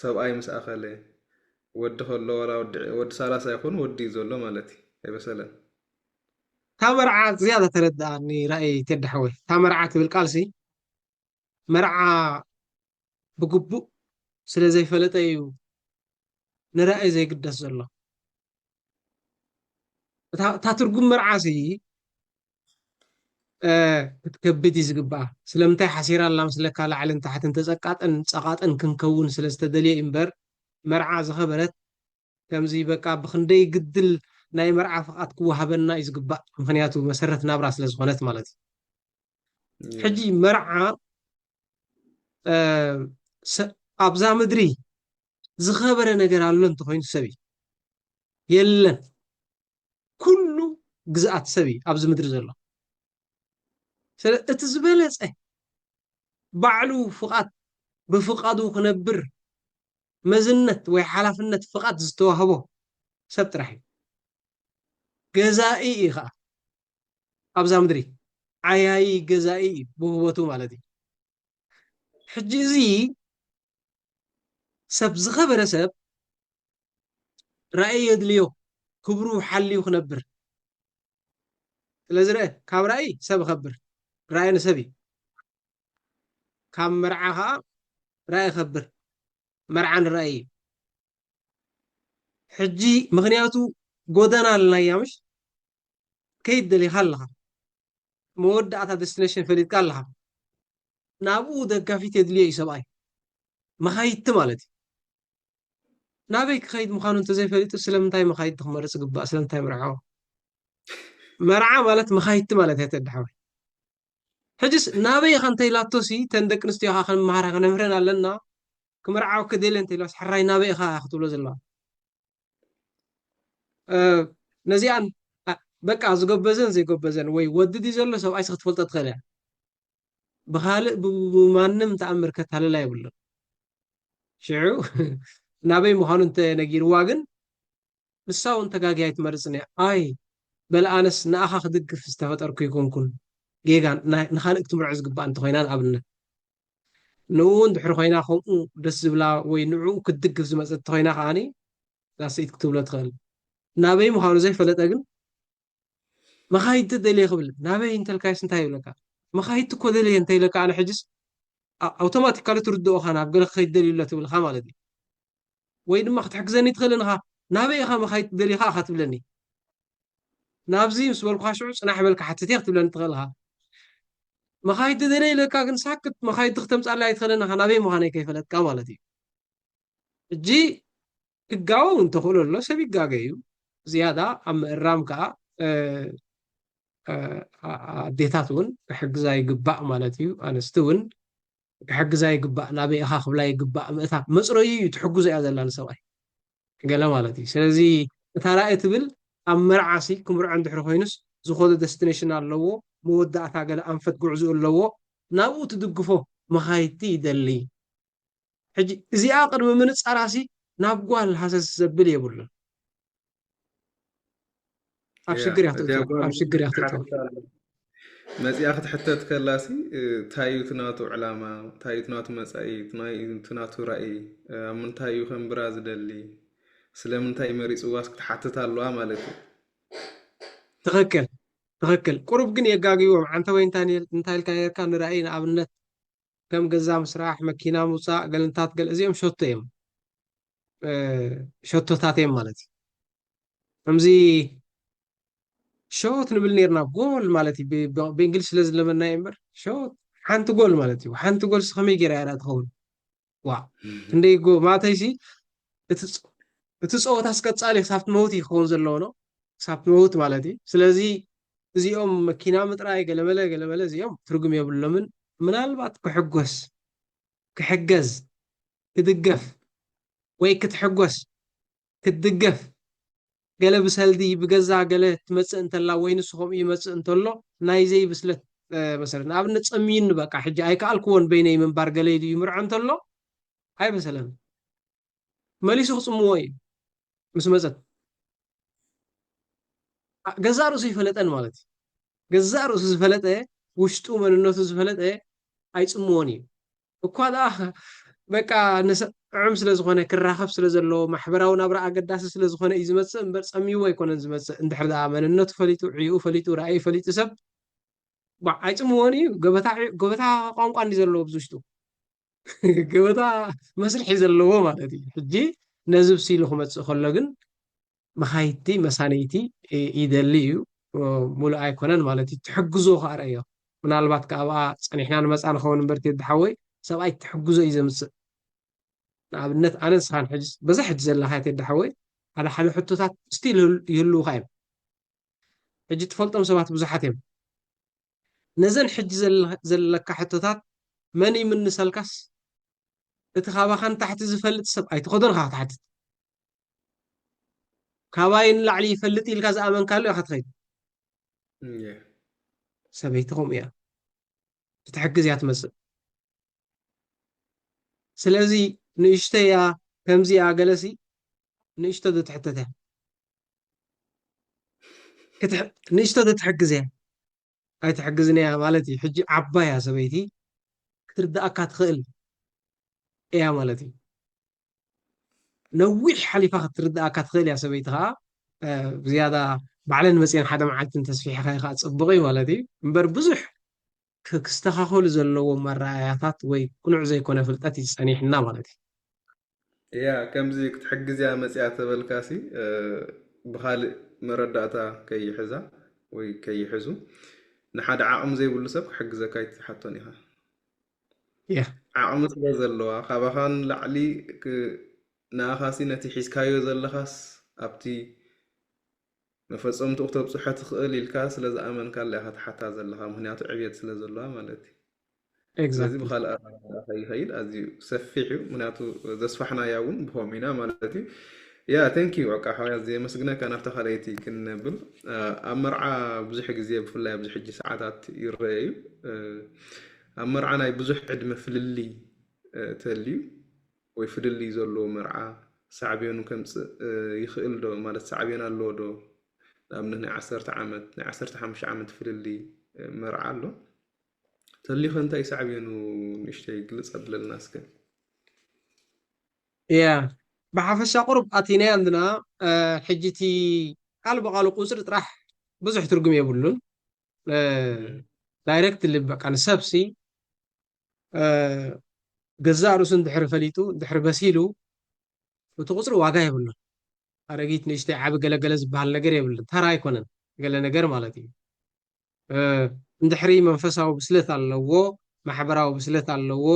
ሰብኣይ ምስ ኣኸለ ወዲ ከሎ ዋላ ወዲ ሳላሳ ይኹን ወዲ እዩ ዘሎ ማለት እዩ። ኣይበሰለን። እታ መርዓ ዝያዳ ተረድኣኒ ራእይ ቴዲ ሓወይ። እታ መርዓ ትብል ቃልሲ መርዓ ብግቡእ ስለ ዘይፈለጠ እዩ ንራእይ ዘይግደስ ዘሎ። እታ እታ ትርጉም መርዓ ሲ እ፣ ክትከብድ እዩ ዝግባኣ። ስለምንታይ ሓሲራ ኣላ መስለካ? ላዕልን ታሕትን ተጸቃጠን ጸቓጠን ክንከውን ስለ ዝተደልየ እዩ እምበር መርዓ ዝኸበረት ከምዚ በቃ ብኽንደይ ግድል ናይ መርዓ ፍቓድ ክወሃበና እዩ ዝግባእ። ምኽንያቱ መሰረት ናብራ ስለ ዝኾነት ማለት እዩ። ሕጂ መርዓ ኣብዛ ምድሪ ዝኸበረ ነገር ኣሎ እንተኾይኑ ሰብ እዩ። የለን። ኩሉ ግዝኣት ሰብ እዩ ኣብዚ ምድሪ ዘሎ። ስለ እቲ ዝበለፀ ባዕሉ ፍቓድ ብፍቓዱ ክነብር መዝነት ወይ ሓላፍነት ፍቓድ ዝተዋህቦ ሰብ ጥራሕ እዩ። ገዛኢ እዩ ከዓ ኣብዛ ምድሪ ዓያዪ ገዛኢ እዩ ብውህበቱ ማለት እዩ። ሕጂ እዚ ሰብ ዝኸበረ ሰብ ራእይ የድልዮ ክብሩ ሓልዩ ክነብር ስለዚ ርአ ካብ ራእይ ሰብ ይኸብር ራእይ ንሰብ እዩ ካብ መርዓ ከዓ ራእይ ይኸብር መርዓ ንራእይ እዩ ሕጂ ምኽንያቱ ጎደና ኣለናያ ምሽ ከይድ ደሊኻ ኣለኻ መወዳእታ ደስቲኔሽን ፈሊጥካ ኣለኻ ናብኡ ደጋፊት የድልዮ እዩ ሰብኣይ መኻይድቲ ማለት እዩ ናበይ ክኸይድ ምዃኑ እንተዘይፈሊጡ ስለምንታይ መኻይድቲ ክመርፅ ግባእ ስለምንታይ ምርዖ መርዓ ማለት መኻይድቲ ማለት እያ ተድሓወይ ሕጅስ ናበይ ኢኻ እንተይላቶሲ ተን ደቂ ኣንስትዮ ኻ ክንመሃራ ከነምህረን ኣለና ክምርዓወኪ ደልየ እንተኢላስ ሕራይ ናበይ ኢኻ ክትብሎ ዘለዋ ነዚኣን በቃ ዝጎበዘን ዘይጎበዘን ወይ ወዲ ድዩ ዘሎ ሰብኣይስ ክትፈልጦ ትኽእል እያ ብኻልእ ብማንም ተኣምር ከታልላ የብሉን ሽዑ ናበይ ምዃኑ እንተነጊርዋ ግን ንሳ እውን ተጋግያ ኣይትመርፅን እያ ኣይ በል ኣነስ ንኣኻ ክድግፍ ዝተፈጠርኩ ይኮንኩን ጌጋ ንኻልእ ክትምርዖ ዝግባእ እንተኮይና ንኣብነት ንኡ እንድሕር ኮይና ከምኡ ደስ ዝብላ ወይ ንኡ ክትድግፍ ዝመፀት እንተኮይና ከዓኒ ዳስኢት ክትብሎ ትኽእል ናበይ ምዃኑ ዘይፈለጠ ግን መኻይድ ደልየ ክብል ናበይ እንተልካይስ እንታይ ይብለካ መኻይድ እኮ ደልየ እንተ ኢለካ ኣነ ሕጅስ ኣውቶማቲካሊ ትርድኦኻ ናብ ገለ ክኸይድ ደልዩ ኣሎ ትብልካ ማለት እዩ ወይ ድማ ክትሕግዘኒ ትኽእል ንኻ ናበይ ኢኻ መኻይድ ደሊኻ ኢኻ ትብለኒ ናብዚ ምስ በልኩኻ ሽዑ ፅናሕ በልካ ሓትት ክትብለኒ ትኽእል ኢኻ መኻይድ ደለ ኢለካ ግን ሳክት መኻይድ ክተምጻለይ ኣይትኽእልን ኢኻ፣ ናበይ ምዃነይ ከይፈለጥካ ማለት እዩ። ሕጂ ህጋዊ እውን ተኽእሎ ኣሎ፣ ሰብ ይጋገ እዩ። ዝያዳ ኣብ ምእራም ከኣ፣ እ፣ እ፣ ኣ-፣ ኣዴታት እውን ክሕግዛ ይግባእ ማለት እዩ። ኣንስቲ እውን ክሕግዛ ይግባእ፣ ናበይ ኢኻ ክብላ ይግባእ፣ ምእታፍ መጽረዩ እዩ፣ ትሕግዞ እያ ዘላ ንሰብኣይ ገለ ማለት እዩ። ስለዚ እታ ራእይ ትብል ኣብ መርዓሲ ክምርዖ እንድሕሪ ኮይኑስ ዝኾነ ደስቲኔሽን ኣለዎ፣ መወዳእታ ገለ ኣንፈት ጉዕዞ ኣለዎ፣ ናብኡ ትድግፎ መኻይድቲ ይደሊ። ሕጂ እዚኣ ቅድሚ ምንጻራሲ ናብ ጓል ሃሰስ ዘብል የብሉን። ኣብ ያ፣ ሽግር እያ እዚኣ ትእትዎ፣ ጓል ኣብ ሽግር እያ ትእትዎ። ትሓትት ኣላ። መጺኣ ክትሕተት ከላሲ፣ እ፣ እንታይ እዩ እቲ ናቱ ዕላማ፣ እንታይ እዩ እቲ ናቱ መጻኢ፣ እቲ ናይ-፣ እቲ ናቱ ራእይ፣ እ፣ ኣብ ምንታይ እዩ ከንብራ ዝደሊ፣ ስለምንታይ እዩ መሪጽዋስ ክትሓትት ኣለዋ ማለት እዩ። ትኽክል፣ ትኽክል። ቁሩብ ግን የጋግይዎም። ዓንተ ወይ እንታይ ኢል-፣ እንታይ ኢልካ ነርካ ንራእይ ንኣብነት ከም ገዛ ምስራሕ፣ መኪና ምውጻእ፣ ገለንታት ገለ እዚኦም ሸቶ እዮም። እ፣ ሸቶታት እዮም ማለት እዩ። ከምዚ ሾት ንብል ነርና፣ ጎል ማለት እዩ። ብ-፣ ብ-፣ ብእንግሊዝ ስለ ዝለመድናዮ እምበር ሾት ሓንቲ ጎል ማለት እዩ። ሓንቲ ጎል ከመይ ገይራ እያ ትኸውን? ዋ፣ ክንደይ ጎ-፣ ማለተይሲ እቲ ጸ-፣ እቲ ጸወታስ ቀጻሊ ክሳብ ትመውት እዩ ክኸውን ዘለዎ ነው። ክሳብ ትመውት ማለት እዩ። ስለዚ እዚኦም መኪና ምጥራይ ገለመለ ገለመለ እዚኦም ትርጉም የብሎምን። ምናልባት ክሕጎስ፣ ክሕገዝ፣ ክድገፍ ወይ ክትሕጎስ፣ ክትድገፍ፣ ገለ ብሰልዲ ብገዛ ገለ ትመጽእ እንተላ ወይ ንሱ ከምኡ ይመጽእ እንተሎ ናይ ዘይብስለት፣ እ፣ መሰረት። ንኣብነት ጸምዩኒ በቃ ሕጂ ኣይከኣልክዎን በይነይ ምንባር ገለ ኢሉ ይምርዖ እንተሎ ኣይበሰለን። መሊሱ ክጽምዎ እዩ ምስ መጸት። አ-፣ ገዛእ ርእሱ ይፈለጠን ማለት እዩ። ገዛእ ርእሱ ዝፈለጠ፣ ውሽጡ መንነቱ ዝፈለጠ ኣይጽምዎን እዩ። እኳ ደኣ በቃ ንሰ-፣ ጥዑም ስለ ዝኾነ፣ ክራኸብ ስለ ዘለዎ፣ ማሕበራዊ ናብራ ኣገዳሲ ስለ ዝኾነ እዩ ዝመጽእ እምበር ጸምይዎ ኣይኮነን ዝመጽእ። እንድሕር ደኣ መንነቱ ፈሊጡ፣ ዕይኡ ፈሊጡ፣ ራእዩ ፈሊጡ ሰብ፣ ባ-፣ ኣይጽምዎን እዩ። ገበታ፣ ገበታ ቋንቋ እንዲ ዘለዎ ኣብዚ ውሽጡ። ገበታ መስርሒ ዘለዎ ማለት እዩ። ሕጂ ነዚ ብሲሉ ክመጽእ ከሎ ግን መኻይድቲ፣ መሳነይቲ፣ እ፣ ይደሊ እዩ። እ፣ ሙሉእ ኣይኮነን ማለት እዩ። ትሕግዞ ከኣ ረእዮ። ምናልባት ከኣ ኣብኣ ጸኒሕና ንመጻ ንኸውን እምበር ቴዲ ሓወይ፣ ሰብኣይ ትሕግዞ እዩ ዘምጽእ። ንኣብነት ኣነ ንስኻን ሕጂ፣ በዛ ሕጂ ዘለኻ ቴዲ ሓወይ፣ ሓደ ሓደ ሕቶታት ስቲል ይህል-፣ ይህልዉኻ እዮም። ሕጂ ትፈልጦም ሰባት ብዙሓት እዮም። ነዘን ሕጂ ዘለ-፣ ዘለካ ሕቶታት መን ይምንሰልካስ፣ እቲ ካባኻ ንታሕቲ ዝፈልጥ ሰብ ኣይትኸዶን ኢኻ ክትሓትት። ካባይ ንላዕሊ ይፈልጥ ኢልካ ዝኣመንካሉ ኢኻ ትኸይድ። እየ። ሰበይቲ ከምኡ እያ። ክትሕግዝ እያ ትመጽእ። ስለዚ ንእሽተይ እያ፣ ከምዚ እያ፣ ገለሲ ንእሽቶ ዶ ትሕተት እያ። ክትሕ-፣ ንእሽቶ ዶ ትሕግዝ እያ። ኣይትሕግዝን እያ ማለት እዩ። ሕጂ ዓባይ እያ ሰበይቲ፣ ክትርድኣካ ትኽእል እያ ማለት እዩ። ነዊሕ ሓሊፋ ክትርድኣካ ትኽእል እያ ሰበይቲ ኸዓ፣ እ፣ ብዝያዳ ባዕለን መፅየን ሓደ መዓልቲ እንተስፊሕኻ ከዓ ፅቡቕ እዩ ማለት እዩ። እምበር ብዙሕ ክ-፣ ክስተኻኸሉ ዘለዎም መረኣያታት ወይ ቅኑዕ ዘይኮነ ፍልጠት እዩ ጸኒሕና ማለት እዩ። እያ፣ ከምዚ ክትሕግዝ እያ መጽያ ተበልካሲ፣ እ፣ ብኻልእ መረዳእታ ከይሕዛ ወይ ከይሕዙ፣ ንሓደ ዓቕሚ ዘይብሉ ሰብ ክሕግዘካ ኣይትሓቶን ኢኻ። እያ። ዓቕሚ ስለ ዘለዋ፣ ካባኻ ንላዕሊ ክ-፣ ንኣኻሲ ነቲ ሒዝካዮ ዘለኻስ ኣብቲ መፈጸምትኡ ክተብጽሖ ትኽእል ኢልካ ስለ ዝኣመንካላ ኢኻ ትሓታ ዘለኻ፣ ምኽንያቱ ዕብየት ስለ ዘለዋ ማለት እዩ። ስለዚ ኤግዛክትሊ። ብኻልእ ኣረዳድኣ ከይኸይድ ኣዝዩ ሰፊሕ እዩ፣ ምኽንያቱ ዘስፋሕናያ እውን ብኸምኡ ኢና ማለት እዩ። ያ፣ ቴንክ ዩ፣ በቃ ሓውያ፣ ዘየመስግነካ ናብታ ካልኣይቲ ክንነብል። እ፣ ኣብ መርዓ ብዙሕ ግዜ፣ ብፍላይ ኣብዚ ሕጂ ሰዓታት ይረአ እዩ። እ፣ ኣብ መርዓ ናይ ብዙሕ ዕድመ ፍልልይ፣ እ፣ ተልዩ ወይ ፍልልይ ዘለዎ መርዓ ሳዕቤኑ ከምጽእ፣ እ፣ ይኽእል ዶ? ማለት ሳዕቤን ኣለዎ ዶ? ንኣብነት ናይ ዓሰርተ ዓመት፣ ናይ ዓሰርተ ሓሙሽተ ዓመት ፍልልይ፣ እ፣ መርዓ ኣሎ። ተልዩኸ እንታይ ሳዕቤኑ ንእሽተይ ግልጽ ኣብለልና እስከ። እያ፣ ብሓፈሻ ቁሩብ ኣቲናያ እንድና፣ እ፣ ሕጂ እቲ ቃል ብቃሉ ቁጽሪ ጥራሕ ብዙሕ ትርጉም የብሉን። እ፣ ዳይሬክትሊ በቃ ንሰብሲ፣ እ፣ ገዛእ ርእሱ እንድሕሪ ፈሊጡ፣ እንድሕሪ በሲሉ፣ እቲ ቁጽሪ ዋጋ የብሉን። ኣረጊት ንእሽተይ ዓቢ ገለገለ ዝበሃል ነገር የብሉን። ተራ ኣይኮነን፣ ገለ ነገር ማለት እዩ። እ፣ እንድሕሪ መንፈሳዊ ብስለት ኣለዎ፣ ማሕበራዊ ብስለት ኣለዎ፣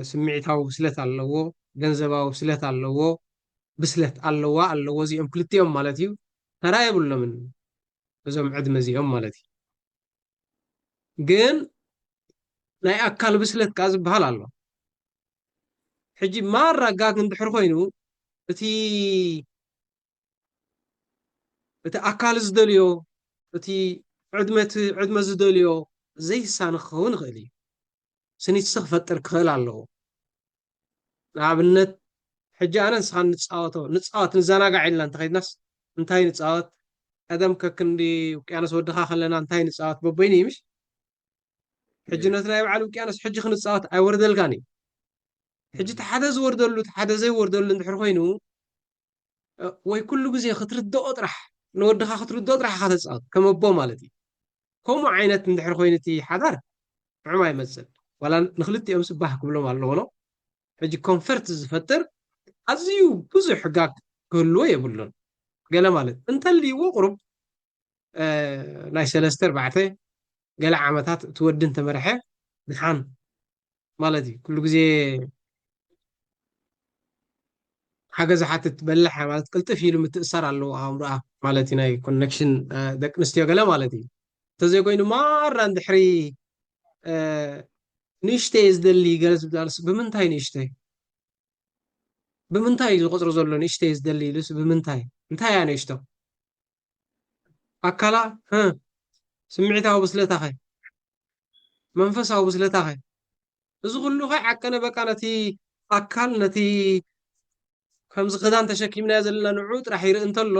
ስምዒታዊ ብስለት ኣለዎ፣ ገንዘባዊ ብስለት ኣለዎ፣ ብስለት ኣለዋ ኣለዎ። እዚኦም ክልቲኦም ማለት እዩ፣ ተራ የብሎምን እዞም ዕድመ እዚኦም ማለት እዩ። ግን ናይ ኣካል ብስለት ከዓ ዝበሃል ኣሎ። ሕጂ ማራ ጋግ እንድሕር ኮይኑ እቲ እቲ ኣካል ዝደልዮ እቲ ዕድመ እቲ ዕድመ ዝደልዮ ዘይሳነ ክኸውን ይኽእል እዩ። ስኒትሲ ክፈጥር ክኽእል ኣለዎ። ንኣብነት ሕጂ ኣነ ንስኻን ንፃወቶ ንፃወት ንዘናጋዕ ኢልና እንተኸድናስ እንታይ ንፃወት? ቀደም ከክንዲ ውቅያኖስ ወድኻ ከለና እንታይ ንፃወት? በቦይኒ ይምሽ ሕጂ ነቲ ናይ በዓል ውቅያኖስ ሕጂ ክንፃወት ኣይወርደልካን እዩ። ሕጂ እቲ ሓደ ዝወርደሉ እቲ ሓደ ዘይወርደሉ እንድሕር ኮይኑ ወይ ኩሉ ግዜ ክትርድኦ ጥራሕ ንወድኻ ክትርድኦ ጥራሕ ኢኻ ተፃወት ከም ኣቦ ማለት እዩ። ከምኡ ዓይነት እንድሕር ኮይኑ እቲ ሓዳር ንዕማ ይመፅእ ዋላ ንክልቲኦም ስባህ ክብሎም ኣለዎ። ሕጂ ኮንፈርት ዝፈጥር ኣዝዩ ብዙሕ ሕጋግ ክህልዎ የብሉን። ገለ ማለት እንተልይዎ ቁሩብ ናይ ሰለስተ ኣርባዕተ ገለ ዓመታት እቲ ወዲ እንተመርሐ ድሓን ማለት እዩ። ኩሉ ግዜ ሓገዝ ሓትት በልሕ ማለት ቅልጥፍ ኢሉ ምትእሳር ኣለዎ ኣእምሮኣ ማለት እዩ። ናይ ኮነክሽን ደቂ ኣንስትዮ ገለ ማለት እዩ። እንተዘይኮይኑ ማራ እንድሕሪ ንእሽተይ ዝደሊ ገለ ዝብላልስ ብምንታይ ንእሽተይ ብምንታይ እዩ ዝቆፅሮ ዘሎ ንእሽተይ ዝደሊ ኢሉስ ብምንታይ እንታይ እያ ንእሽቶ ኣካላ ስምዒታዊ ብስለታኸ መንፈሳዊ ብስለታኸ እዚ ኩሉ ከ ዓቀነ በቃ ነቲ ኣካል ነቲ ከምዚ ክዳን ተሸኪምናዮ ዘለና ንዑ ጥራሕ ይርኢ እንተሎ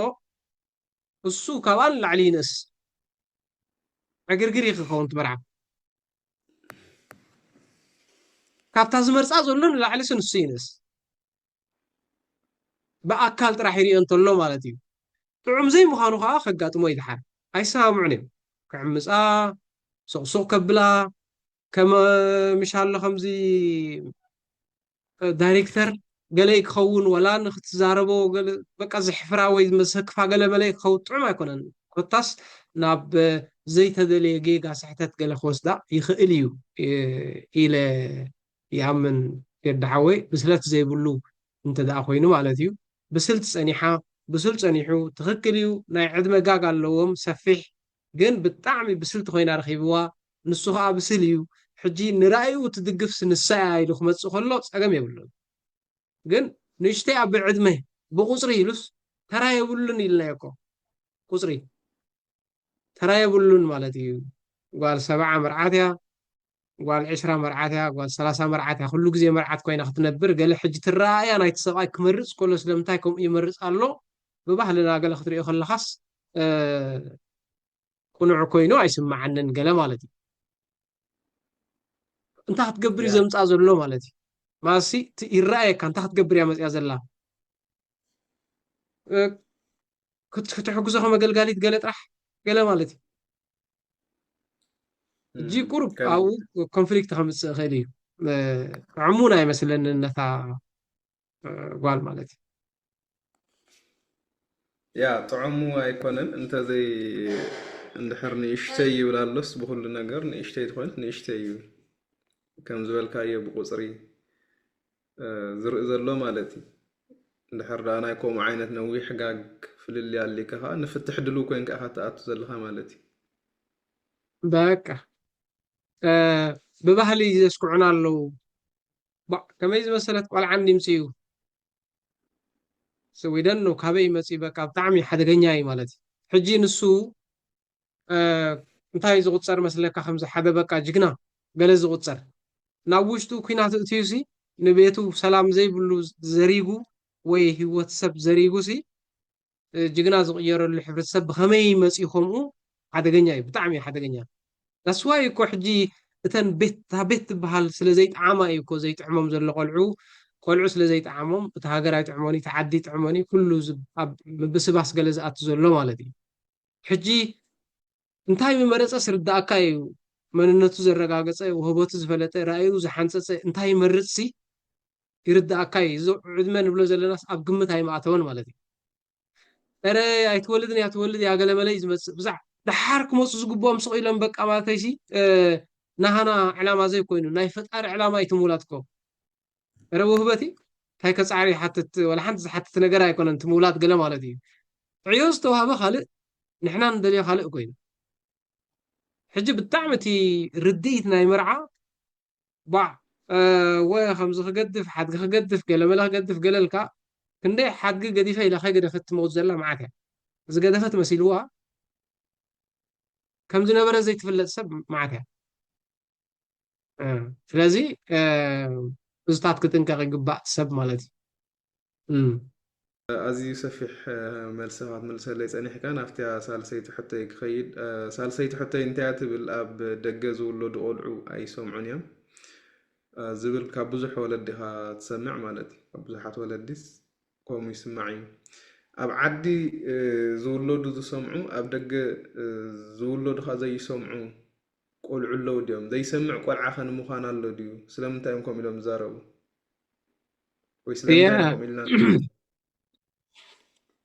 እሱ ካብኣ ንላዕሊ ይንእስ ዕግርግር እዩ ክኸውን ትመርዓ ካብታ ዝመርፃ ዘሎ ንላዕሊ ስ ንሱ ይንእስ ብኣካል ጥራሕ ይሪኦ እንተሎ ማለት እዩ። ጥዑም ዘይምዃኑ ከዓ ከጋጥሞ ይድሓር። ኣይሰማምዑን እዮም። ክዕምፃ፣ ሱቕሱቕ ከብላ፣ ከም ምሻሎ ከምዚ ዳይሬክተር ገለ ክኸውን ወላ ንክትዛረቦ በቃ ዘሕፍራ ወይ መሰክፋ ገለ መለ ክኸውን ጥዑም ኣይኮነን። ኮታስ ናብ ዘይተደለየ ጌጋ ስሕተት ገለ ክወስዳ ይኽእል እዩ ኢለ ይኣምን። ቴዲ ሓወይ ብስለት ዘይብሉ እንተ ደኣ ኮይኑ ማለት እዩ። ብስልቲ ጸኒሓ፣ ብሱል ጸኒሑ፣ ትኽክል እዩ ናይ ዕድመ ጋግ ኣለዎም ሰፊሕ፣ ግን ብጣዕሚ ብስልቲ ኮይና ረኺብዋ፣ ንሱ ኸኣ ብስል እዩ። ሕጂ ንራእይኡ ትድግፍስ ንሳ እያ ኢሉ ክመጽእ ከሎ ጸገም የብሉን። ግን ንእሽተይ ኣብ ዕድመ ብቁጽሪ ኢሉስ ተራ የብሉን ኢልናዮ እኮ። ቁጽሪ ተራ የብሉን ማለት እዩ። ጓል ሰብዓ መርዓት እያ፣ ጓል ዕስራ መርዓት እያ፣ ጓል ሰላሳ መርዓት እያ። ኩሉ ግዜ መርዓት ኮይና ክትነብር ገለ ሕጂ ትረኣያ ናይቲ ሰብኣይ ክመርጽ ከሎ ስለምንታይ ከምኡ ይመርጽ ኣሎ? ብባህልና ገለ ክትሪኦ ከለኻስ ቅኑዕ ኮይኑ ኣይስምዓንን ገለ ማለት እዩ። እንታይ ክትገብር እዩ ዘምፅኣ ዘሎ ማለት እዩ። ማሲ ይረኣየካ እንታይ ክትገብር እያ መፅያ ዘላ ክትሕግዞ ከም ኣገልጋሊት ገለ ጥራሕ ገለ ማለት እዩ። እጂ ቁሩብ ኣብኡ ኮንፍሊክት ከምፅእ ይኽእል እዩ። ዕሙን ኣይመስለንን ነታ ጓል ማለት እዩ። ያ ጥዑሙ ኣይኮነን እንተዘይ እንድሕር ንእሽተይ ይብል ኣሎስ ብኩሉ ነገር ንእሽተይ ትኾይንስ ንእሽተይ ይብል ከም ዝበልካዮ ብቁፅሪ ዝርኢ ዘሎ ማለት እዩ። እንድሕር ደኣ ናይ ከምኡ ዓይነት ነዊሕ ጋግ ፍልልይ ኣሊካ ከዓ ንፍትሕ ድልው ኮይንካ ኢካ ትኣቱ ዘለካ ማለት እዩ። በቃ ብባህሊ ዘስክዑና ኣለዉ። ከመይ ዝመሰለት ቆልዓ እንዲምፅኡ ስዊደን ነው ካበይ መፂ በቃ ብጣዕሚ ሓደገኛ እዩ ማለት እዩ። ሕጂ ንሱ እንታይ ዝቁፀር መስለካ ከምዚ ሓደ በቃ ጅግና ገለ ዝቁፀር ናብ ውሽጡ ኩናት እትዩ ሲ ንቤቱ ሰላም ዘይብሉ ዘሪጉ ወይ ህይወት ሰብ ዘሪጉ ሲ ጅግና ዝቕየረሉ ሕብረተሰብ ብኸመይ መፂኡ ከምኡ ሓደገኛ እዩ ብጣዕሚ ሓደገኛ ዳስዋይ እኮ ሕጂ እተን ቤት እታ ቤት ትበሃል ስለ ዘይጠዓማ እዩ እኮ ዘይጥዕሞም ዘሎ ቆልዑ ቆልዑ ስለ ዘይጠዓሞም እቲ ሃገር ኣይጥዕሞን እቲ ዓዲ ይጥዕሞን ኩሉ ምብስባስ ገለ ዝኣቱ ዘሎ ማለት እዩ ሕጂ እንታይ ምመረፀ ስርዳእካ እዩ መንነቱ ዘረጋገፀ ውህበቱ ዝፈለጠ ራእዩ ዝሓንፀፀ እንታይ ይመርፅ ሲ ይርዳእካ እዩ እዚ ዕድመ ንብሎ ዘለናስ ኣብ ግምት ኣይማእተወን ማለት እዩ ረ ኣይትወልድን እያ ትወልድ እያ ገለመለ እዩ ዝመፅእ ብዛዕ ደሓር ክመፁ ዝግብኦም ስቕ ኢሎም በቃ ማለተይሲ ናሃና ዕላማ ዘይኮይኑ ናይ ፈጣሪ ዕላማ እዩ ትምውላትኮ። ረ ውህበቲ እንታይ ከፃዕሪ ይሓትት፣ ወላ ሓንቲ ዝሓትት ነገር ኣይኮነን። ትምውላት ገለ ማለት እዩ። ዕዮ ዝተዋህበ ካልእ፣ ንሕና ንደልዮ ካልእ ኮይኑ፣ ሕጂ ብጣዕሚ እቲ ርድኢት ናይ መርዓ ባዕ ወ ከምዚ ክገድፍ፣ ሓድጊ ክገድፍ፣ ገለመለ ክገድፍ ገለልካ። ክንደይ ሓድጊ ገዲፈ ኢላ ከይገደፈት ትመውት ዘላ መዓት እያ። ዝገደፈት መሲልዋ ከም ዝነበረ ዘይትፍለጥ ሰብ መዓት እያ። ስለዚ እዝታት ክጥንቀቕ ይግባእ ሰብ ማለት እዩ። ኣዝዩ ሰፊሕ መልሲ ክትምልሰለይ ጸኒሕካ። ናብቲያ ሳልሰይቲ ሕቶይ ክኸይድ። ሳልሰይቲ ሕቶይ እንታይ እያ ትብል? ኣብ ደገ ዝውለዱ ቆልዑ ኣይሰምዑን እዮም ዝብል ካብ ብዙሕ ወለዲ ኢኻ ትሰምዕ ማለት እዩ። ካብ ብዙሓት ወለዲስ ከምኡ ይስማዕ እዩ። ኣብ ዓዲ ዝውለዱ ዝሰምዑ፣ ኣብ ደገ ዝውለዱ ከ ዘይሰምዑ ቆልዑ ኣለዉ ድዮም? ዘይሰምዕ ቆልዓ ከ ንምዃን ኣሎ ድዩ? ስለምንታይ እዮም ከምኡ ኢሎም ዝዛረቡ? ወይ ስለምንታይ እዮም ከምኡ ኢልና ንብል?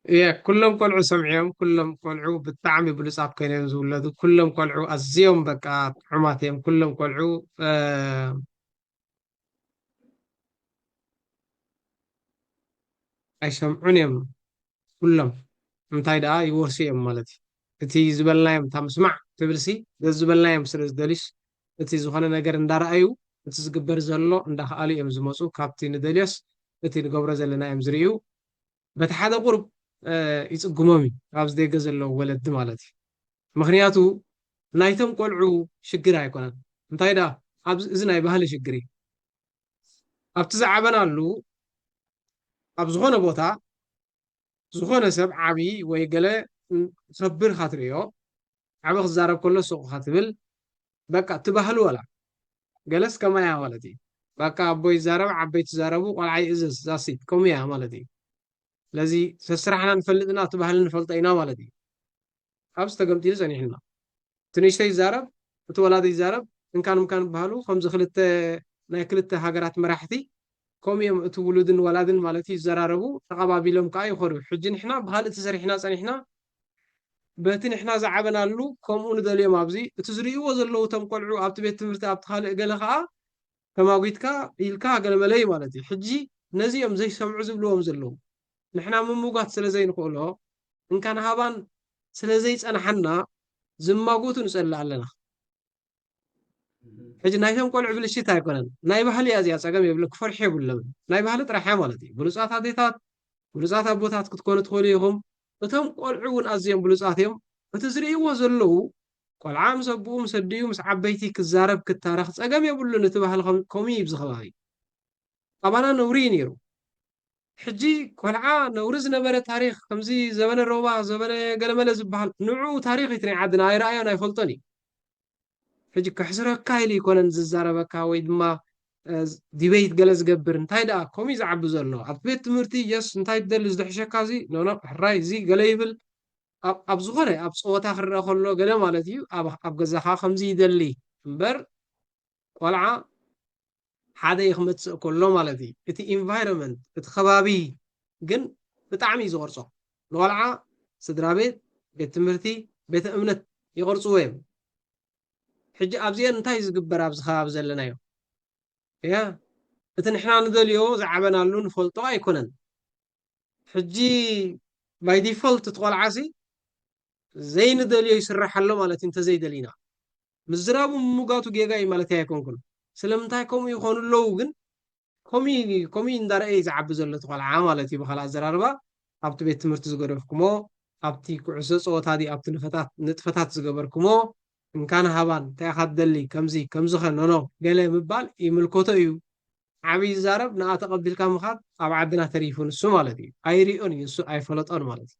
እየ ኩሎም ቆልዑ ሰምዕዮም። ኩሎም ቆልዑ ብጣዕሚ ብሉፃት ኮይኖም ዝውለዱ። ኩሎም ቆልዑ ኣዝዮም በቃ ጥዑማት እዮም። ኩሎም ቆልዑ ኣይሰምዑን እዮም ኩሎም። እንታይ ደኣ ይወርሱ እዮም ማለት እዩ። እቲ ዝበልናዮም፣ እታ ምስማዕ ትብልሲ፣ ዝበልናዮም ስለ ዝደልዩስ፣ እቲ ዝኾነ ነገር እንዳረኣዩ፣ እቲ ዝግበር ዘሎ እንዳኸኣሉ እዮም ዝመፁ። ካብቲ ንደልዮስ እቲ ንገብሮ ዘለና እዮም ዝርእዩ። በቲ ሓደ ቁሩብ ይፅግሞም እዩ፣ ኣብዚ ደገ ዘለዉ ወለዲ ማለት እዩ። ምኽንያቱ ናይቶም ቆልዑ ሽግር ኣይኮነን። እንታይ ደኣ፣ ኣብዚ፣ እዚ ናይ ባህሊ ሽግር እዩ። ኣብቲ ዝዓበናሉ፣ ኣብ ዝኾነ ቦታ፣ ዝኾነ ሰብ ዓብዪ ወይ ገለ ከብር ኢኻ ትርእዮ። ዓቢ ክዛረብ ከሎ ሱቕ ኢኻ ትብል። በቃ፣ እቲ ባህሊ ወላ ገለስ ከማያ ማለት እዩ። በቃ፣ ኣቦ ይዛረብ፣ ዓበይቲ ይዛረቡ፣ ቆልዓ ይእዘዝ፣ ዛሲት ከምኡ እያ ማለት እዩ። ስለዚ ሰስራሕና ንፈልጥና፣ እቲ ባህሊ ንፈልጦ ኢና ማለት እዩ። ኣብዚ ተገምጢሉ ጸኒሕና። እቲ ንእሽተይ ይዛረብ፣ እቲ ወላዲ ይዛረብ፣ እንካን ምካን ይበሃሉ። ከምዚ ክልተ ናይ ክልተ ሃገራት መራሕቲ ከምኡ እዮም፣ እቲ ውሉድን ወላድን ማለት እዩ፣ ይዘራረቡ፣ ተቐባቢሎም ከዓ ይኸዱ። ሕጂ ንሕና ብኻልእ ተሰሪሕና ጸኒሕና፣ በቲ ንሕና ዝዓበናሉ ከምኡ ንደልዮም። ኣብዚ እቲ ዝርእይዎ ዘለዉ እቶም ቆልዑ ኣብቲ ቤት ትምህርቲ ኣብቲ ካልእ ገለ ከዓ ተማጒትካ ኢልካ ገለመለ እዩ ማለት እዩ። ሕጂ ነዚ እዮም ዘይሰምዑ ዝብልዎም ዘለዉ። ንሕና ምምጓት ስለ ዘይንኽእሎ፣ እንካን ሃባን ስለ ዘይጸንሓና ዝማጎቱ ንጸልእ ኣለና። ሕጂ ናይቶም ቆልዑ ብልሽት ኣይኮነን፣ ናይ ባህሊ እያ እዚኣ፣ ጸገም የብለ፣ ክፈርሑ የብሎምን። ናይ ባህሊ ጥራሕ እያ ማለት እዩ። ብሉጻት ኣዴታት፣ ብሉጻት ኣቦታት ክትኮኑ ትኽእሉ ኢኹም። እቶም ቆልዑ እውን ኣዝዮም ብሉጻት እዮም። እቲ ዝርእይዎ ዘለዉ ቆልዓ ምስ ኣቦኡ፣ ምስ ኣዲኡ፣ ምስ ዓበይቲ ክዛረብ፣ ክታረኽ ጸገም የብሉን። እቲ ባህሊ ከም-፣ ከምኡ እዩ ኣብዚ ከባቢ። ኣባና ነውሪ እዩ ነይሩ። ሕጂ ቆልዓ ነውሪ ዝነበረ ታሪኽ፣ ከምዚ ዘበነ ሮባ፣ ዘበነ ገለመለ ዝበሃል፣ ንዑ ታሪኽ እቲ ናይ ዓድና ኣይረኣዮን ኣይፈልጦን እዩ። ሕጂ ከሕስረካ ኢሉ ይኮነን ዝዛረበካ ወይ ድማ፣ እ፣ ዲቤት ገለ ዝገብር። እንታይ ደኣ ከምኡ እዩ ዝዓቢ ዘሎ። ኣብ ቤት ትምህርቲ የስ እንታይ ትደሊ ዝድሕሸካ እዚ፣ ኖ፣ ኖ፣ ሕራይ እዚ ገለ ይብል። ኣብ፣ ኣብ ዝኾነ፣ ኣብ ጸወታ ክረአ ከሎ ገለ ማለት እዩ። ኣብ፣ ኣብ ገዛኻ ከምዚ ይደሊ እምበር፣ ቆልዓ ሓደ እዩ ክመጽእ ከሎ ማለት እዩ። እቲ ኢንቫይሮንመንት፣ እቲ ከባቢ ግን ብጣዕሚ እዩ ዝቐርጾ። ንቆልዓ ስድራ ቤት፣ ቤት ትምህርቲ፣ ቤተ እምነት ይቐርጽዎ እዮም። ሕጂ ኣብዚአን እንታይ እዩ ዝግበር ኣብዚ ከባቢ ዘለናዮ? እያ፣ እቲ ንሕና ንደልዮ ዝዓበናሉ ንፈልጦ ኣይኮነን። ሕጂ ባይ ዲፎልት እቲ ቆልዓ ሲ ዘይንደልዮ ይስራሕ ኣሎ ማለት እዩ። እንተዘይደሊና ምዝራቡ ምምጋቱ ጌጋ እዩ ማለት ኣይኮንኩን። ስለምንታይ ከምኡ ይኾኑ ኣለዉ ግን ከምኡ ከምኡ እንዳረኣየ እዩ ዝዓቢ ዘሎ እቲ ቆልዓ ማለት እዩ። ብኻልእ ኣዘራርባ ኣብቲ ቤት ትምህርቲ ዝገደፍኩሞ፣ ኣብቲ ኩዕሶ ፀወታ ድዩ ኣብቲ ንፈታት ንጥፈታት ዝገበርኩሞ እንካን ሃባን እንታይ ኢኻ ትደሊ ከምዚ ከምዚ ኸ ኖኖ ገለ ምባል ይምልከቶ እዩ። ዓብዪ ይዛረብ ንኣ ተቐቢልካ ምኻድ ኣብ ዓድና ተሪፉ ንሱ ማለት እዩ። ኣይሪኦን እዩ እሱ ኣይፈለጦን ማለት እዩ።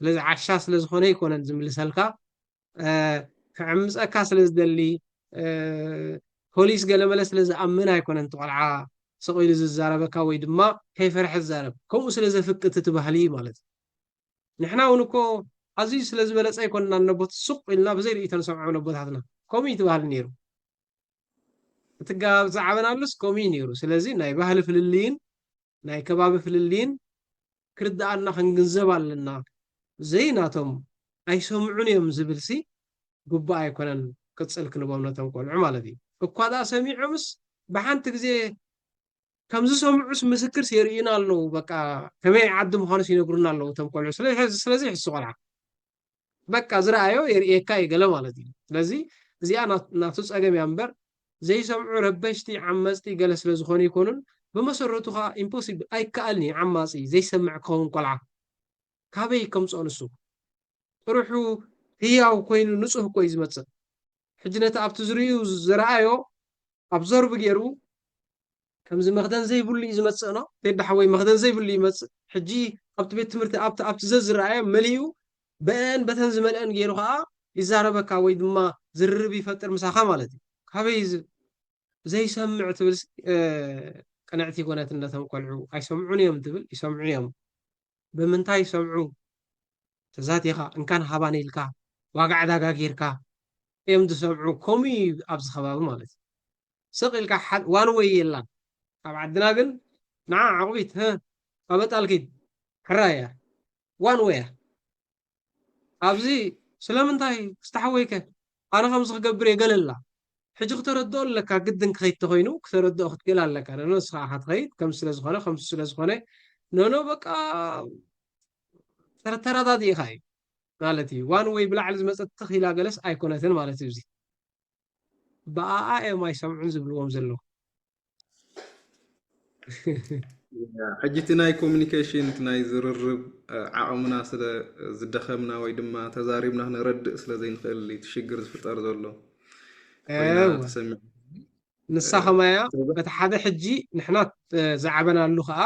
ስለዚ ዓሻ ስለ ዝኾነ ኣይኮነን ዝምልሰልካ። ክዕምፀካ ስለ ዝደሊ ፖሊስ ገለመለ ስለ ዝኣምን ኣይኮነን እቲ ቆልዓ ስቕ ኢሉ ዝዛረበካ ወይ ድማ ከይፈርሐ ዝዛረብ። ከምኡ ስለ ዘፍቅት እቲ ባህሊ ማለት እዩ። ንሕና እውን እኮ ኣዝዩ ስለ ዝበለፀ ኣይኮንና ነቦት ሱቕ ኢልና ብዘይ ርእይቶ ንሰምዖ ነቦታትና ከምኡ እዩ እቲ ባህሊ ነይሩ። እቲ ጋብ ዝዓበናሉስ ከምኡ እዩ ነይሩ። ስለዚ ናይ ባህሊ ፍልልይን ናይ ከባቢ ፍልልይን ክርድኣና ክንግንዘብ ኣለና። ዘይናቶም ኣይሰምዑን እዮም ዝብል ሲ ግቡእ ኣይኮነን። ቅጽል ክንቦም ነቶም ቆልዑ ማለት እዩ። እኳ ደኣ ሰሚዖምስ ብሓንቲ ግዜ ከም ዝሰምዑስ ምስክርስ የርእዩና ኣለዉ። በቃ ከመይ ዓዲ ምዃኑስ ይነግሩና ኣለዉ እቶም ቆልዑ። ስለዚ ስለዚ ይሕሱ ቆልዓ በቃ ዝረኣዮ የርእየካ እዩ ገለ ማለት እዩ። ስለዚ እዚኣ ናቱ ጸገም እያ እምበር ዘይሰምዑ ረበሽቲ ዓመጽቲ ገለ ስለ ዝኾኑ ይኮኑን። ብመሰረቱ ከዓ ኢምፖሲብል ኣይከኣልን እዩ ዓማጺ ዘይሰምዕ ክኸውን ቆልዓ ካበይ ከምፅኦ ንሱ ጥርሑ ህያው ኮይኑ ንፁህ እኮ እዩ ዝመፅእ። ሕጂ ነቲ ኣብቲ ዝርእዩ ዝረኣዮ ኣብዞርብ ገይሩ ከምዚ መኽደን ዘይብሉ እዩ ዝመፅእ ነው። ቴዳ ሓወይ መኽደን ዘይብሉ ይመፅእ። ሕጂ ኣብቲ ቤት ትምህርቲ ኣብቲ ኣብቲ ዘዝረኣዮ መሊኡ በአን በተን ዝመልአን ገይሩ ከዓ ይዛረበካ ወይ ድማ ዝርርብ ይፈጥር ምሳኻ ማለት እዩ። ካበይ ዝ- ዘይሰምዕ ትብል ስ- እ፣ ቅንዕቲ ይኮነትን ነቶም ቆልዑ ኣይሰምዑን እዮም ትብል። ይሰምዑን እዮም። ብምንታይ ይሰምዑ? ተዛቲኻ እንካን ሃባን ኢልካ ዋጋ ዕዳጋ ጌርካ እዮም ዝሰምዑ። ከምኡ እዩ ኣብዚ ከባቢ ማለት እዩ። ስቕ ኢልካ ሓደ ዋን ወይ የላን። ኣብ ዓድና ግን ንዓ ዓቑቢት ህ ኣበጣልኪድ ሕራያ ዋን ወያ ኣብዚ ስለምንታይ ክስታሓወይከ ኣነ ከምዚ ክገብር የገለላ ሕጂ ክተረድኦ ኣለካ ግድን ክኸይድ ተኮይኑ ክተረድኦ ክትክእል ኣለካ ኖኖ ንስኻ ኢኻ ትኸይድ ከም ስለ ዝኾነ ከም ስለ ዝኾነ ኖኖ በቃ ተረዳዲእኻ እዩ ማለት እዩ ዋን ወይ ብላዕሊ ዝመፀት ትኽ ኢላ ገለስ ኣይኮነትን ማለት እዩ እዚ ብኣኣ እዮም ኣይሰምዑን ዝብልዎም ዘለዉ ሕጂ እቲ ናይ ኮሚኒኬሽን እቲ ናይ ዝርርብ ዓቕምና ስለ ዝደኸምና ወይ ድማ ተዛሪብና ክነረድእ ስለ ዘይንኽእል እቲ ሽግር ዝፍጠር ዘሎ ኮይና ተሰሚዑ ንሳ ከማያ በቲ ሓደ ሕጂ ንሕና ዝዓበናሉ ከዓ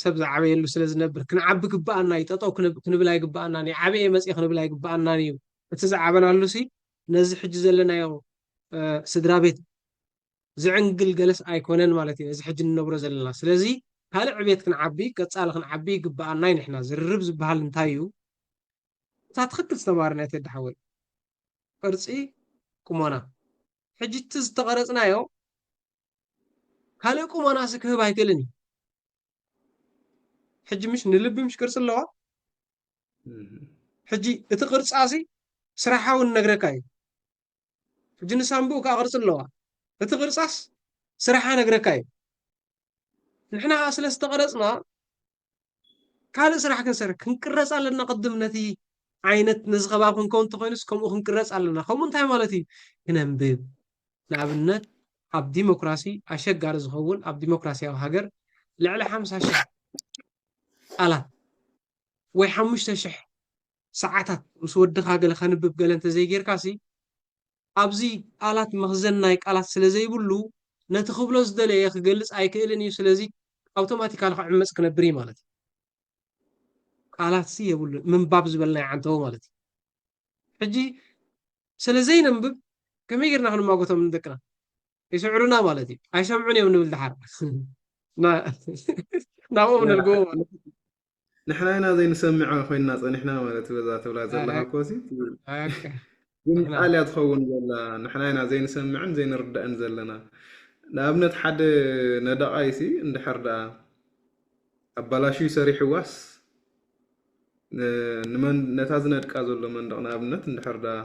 ሰብ ዝዓበየሉ ስለ ዝነብር ክንዓቢ ግባኣና እዩ ጠጠው ክንብል ኣይግባኣናን እዩ ዓበየ መፅእ ክንብል ኣይግባኣናን እዩ እቲ ዝዓበናሉ ሲ ነዚ ሕጂ ዘለናዮ ስድራ ቤት ዝዕንግል ገለስ ኣይኮነን ማለት እዩ ነዚ ሕጂ ንነብሮ ዘለና ስለዚ ካልእ ዕቤት ክንዓቢ ቀፃሊ ክንዓቢ ይግበኣና እዩ ንሕና ዝርርብ ዝበሃል እንታይ እዩ እታ ትኽክል ዝተማርና ተዳሓወል ቅርፂ ቁመና ሕጂ እቲ ዝተቐረፅናዮ ካልእ ቁመና ሲ ክህብ ኣይክእልን እዩ ሕጂ ምሽ ንልቢ ምሽ ቅርፂ ኣለዋ ሕጂ እቲ ቅርፃ ሲ ስራሓ እውን ነግረካ እዩ ሕጂ ንሳምብኡ ከዓ ቅርፂ ኣለዋ እቲ ቅርፃስ ስራሓ ነግረካ እዩ ንሕና ከዓ ስለ ዝተቐረፅና ካልእ ስራሕ ክንሰርሕ ክንቅረፅ ኣለና ቅድም ነቲ ዓይነት ነዚ ከባቢ ክንከውን እንተኮይኑስ ከምኡ ክንቅረፅ ኣለና ከምኡ እንታይ ማለት እዩ ክነንብብ ንኣብነት ኣብ ዲሞክራሲ ኣሸጋሪ ዝኸውን ኣብ ዲሞክራሲያዊ ሃገር ልዕሊ ሓምሳ ሽሕ ቃላት ወይ ሓሙሽተ ሽሕ ሰዓታት ምስ ወድኻ ገለ ከንብብ ገለ እንተዘይጌርካ ሲ ኣብዚ ቃላት መኽዘን ናይ ቃላት ስለ ዘይብሉ ነቲ ክብሎ ዝደለየ ክገልፅ ኣይክእልን እዩ ስለዚ ኣውቶማቲካሊ ክዕመፅ ክነብር እዩ ማለት እዩ ቃላት ሲ የብሉን ምንባብ ዝበልናዮ ዓንተቦ ማለት እዩ ሕጂ ስለ ዘይነንብብ ከመይ ጌርና ክንማጎቶም ንደቅና ይስዕሩና ማለት እዩ ኣይሰምዑን እዮም ንብል ድሓር ናብኦም ነልግቦ ማለት እዩ ንሕና ኢና ዘይንሰምዖ ኮይንና ፀኒሕና ማለት በዛ ትብላ ዘለካ ኮሲ ግን ቃል እያ ትኸውን ዘላ ንሕና ኢና ዘይንሰምዕን ዘይንርዳእን ዘለና ንኣብነት ሓደ ነዳቓይሲ እንድሕር ደኣ ኣባላሽዩ ሰሪሕዋስ ንመን ነታ ዝነድቃ ዘሎ መንደቕ ንኣብነት እንድሕር ደኣ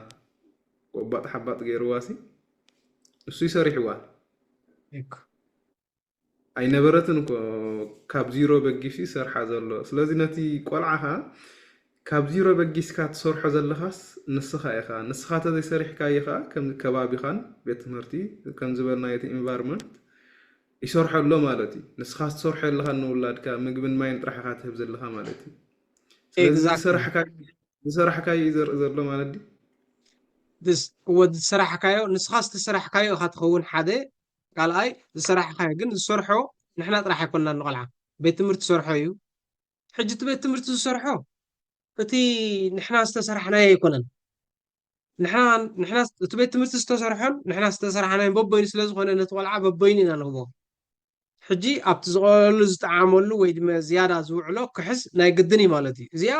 ቆባጥ ሓባጥ ገይርዋሲ ንሱ ይሰሪሕዋ ኣይነበረትን እኮ ካብ ዚሮ በጊሱ ይሰርሓ ዘሎ ስለዚ ነቲ ቆልዓኻ ካብ ዚሮ በጊስካ ትሰርሖ ዘለኻስ ንስኻ ኢኻ ንስኻ ተዘይሰሪሕካዮ ኸዓ ከም ከባቢኻን ቤት ትምህርቲ ከም ዝበልናዮ እቲ ኢንቫይሮንመንት ይሰርሖ ኣሎ ማለት እዩ ንስኻ ትሰርሖ ኣለኻ ንውላድካ ምግብን ማይን ጥራሕ ኢኻ ትህብ ዘለኻ ማለት እዩ ስለዚ ዝሰራሕካዮ እዩ ዘርኢ ዘሎ ማለት ድዩ እወ ዝሰራሕካዮ ንስኻ ዝተሰራሕካዮ ኢኻ ትኸውን ሓደ ካልኣይ ዝሰራሕካዮ ግን ዝሰርሖ ንሕና ጥራሕ ኣይኮንና ንቆልዓ ቤት ትምህርቲ ዝሰርሖ እዩ ሕጂ እቲ ቤት ትምህርቲ ዝሰርሖ እቲ ንሕና ዝተሰራሕናዮ ኣይኮነን ንሕና እቲ ቤት ትምህርቲ ዝተሰርሖን ንሕና ዝተሰራሕናዮ በበይኑ ስለ ዝኾነ ነቲ ቆልዓ በበይኑ ኢና ንህቦ ሕጂ ኣብቲ ዝቐለሉ ዝጠዓመሉ ወይ ድማ ዝያዳ ዝውዕሎ ክሕዝ ናይ ግድን እዩ ማለት እዩ እዚኣ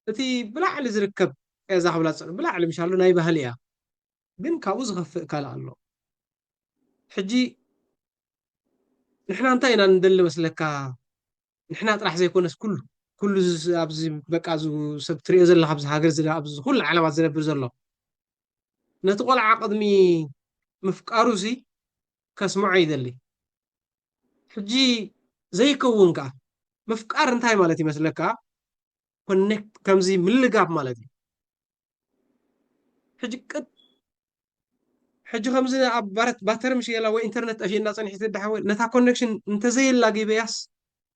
እቲ ብላዕሊ ዝርከብ ዛ ክብላ ዝፀ ብላዕሊ ምሻሉ ናይ ባህሊ እያ ግን ካብኡ ዝኸፍእ ካልእ ኣሎ ሕጂ ንሕና እንታይ ኢና ንደሊ መስለካ ንሕና ጥራሕ ዘይኮነስ ኩሉ ኩሉ ኣብዚ በቃ እዚ ሰብ ትሪኦ ዘለካ ኣብዚ ሃገር ኣብዚ ኩሉ ዓለማት ዝነብር ዘሎ ነቲ ቆልዓ ቅድሚ ምፍቃሩ ሲ ከስምዖ ይደሊ። ሕጂ ዘይከውን ከዓ ምፍቃር እንታይ ማለት ይመስለካ? ኮኔክት ከምዚ ምልጋብ ማለት እዩ። ሕጂ ቅጥ ሕጂ ከምዚ ኣብ ባረት ባተሪ ምሽ የላ ወይ ኢንተርነት ጠፊእና ፀኒሕቲ ድሓወ ነታ ኮኔክሽን እንተዘየላ ገይበያስ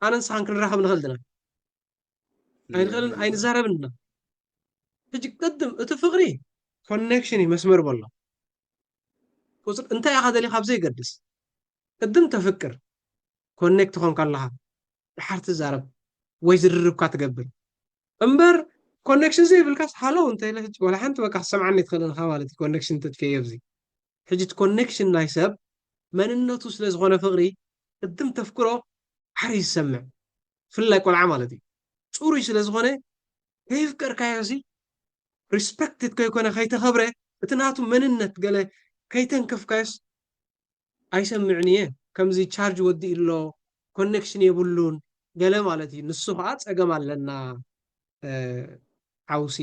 ኣነ ንስኻን ክንራኸብ ንኽእል ድና ኣይንኽእልን ኣይንዛረብን ድና። ሕጂ ቅድም እቲ ፍቕሪ ኮኔክሽን እዩ መስመር በሎ። ቁፅሪ እንታይ ኢኻ ደሊኻ ኣብ ዘይገድስ ቅድም ተፍቅር ኮኔክት ኾንካ ኣለኻ ድሓር ትዛረብ ወይ ዝርርብካ ትገብር እምበር ኮኔክሽን ዘይብልካስ ሃሎ እንተኢለ ሕጂ ዋላ ሓንቲ በቃ ክትሰምዓኒ ኣይትኽእልን ኢኻ ማለት እዩ። ኮኔክሽን ተጥፍኤዮ ኣብዚ ሕጂ እቲ ኮኔክሽን ናይ ሰብ መንነቱ ስለ ዝኾነ ፍቕሪ ቅድም ተፍቅሮ ሓር ይሰምዕ ፍላይ ቆልዓ ማለት እዩ። ፅሩይ ስለ ዝኾነ ከይፍቀርካዮ ሲ ሪስፐክትድ ከይኮነ ከይተኸብረ እቲ ናቱ መንነት ገለ ከይተንከፍካዮስ ኣይሰምዕን እየ። ከምዚ ቻርጅ ወዲኡ ኣሎ ኮኔክሽን የብሉን ገለ ማለት እዩ። ንሱ ከዓ ፀገም ኣለና ሓውሲ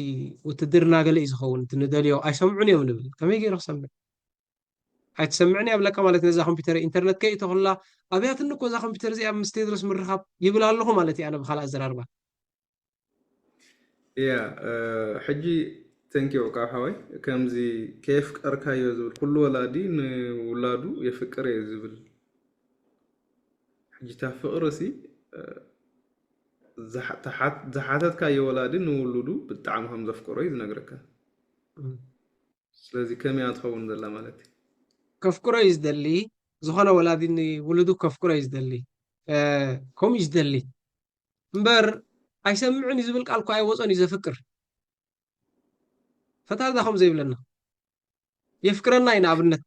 ውትድርና ገለ እዩ ዝኸውን እቲ ንደልዮ ኣይሰምዑን እዮም ንብል ከመይ ገይሩ ክሰምዕ ኣይትሰምዕን እያ ብለካ ማለት ነዛ ኮምፒውተር ኢንተርነት ከይእተኹላ ኣብያትኒ እኮ እዛ ኮምፒውተር እዚኣ ምስ ቴድሮስ ምርኻብ ይብል ኣለኹ ማለት እያ ብካልእ ኣዘራርባ ያ ሕጂ ተንኪ ዑቃብ ሓወይ ከምዚ ከየፍቀርካዮ ዝብል ኩሉ ወላዲ ንውላዱ የፍቅር እየ ዝብል ሕጂ እታ ፍቅሪ ሲ ዝሓተትካዮ ወላዲ ንውሉዱ ብጣዕሚ ከም ዘፍቅሮ እዩ ዝነግረካ ስለዚ ከመይ እያ ትኸውን ዘላ ማለት እዩ ከፍቅሮ እዩ ዝደሊ ዝኾነ ወላዲ ንውሉዱ ከፍቅሮ እዩ ዝደሊ ከምኡ እዩ ዝደሊ እምበር ኣይሰምዕን እዩ ዝብል ቃል እኮ ኣይወፀን እዩ ዘፍቅር ፈጣሪ ዳ ከም ዘይብለና የፍቅረና እዩ ንኣብነት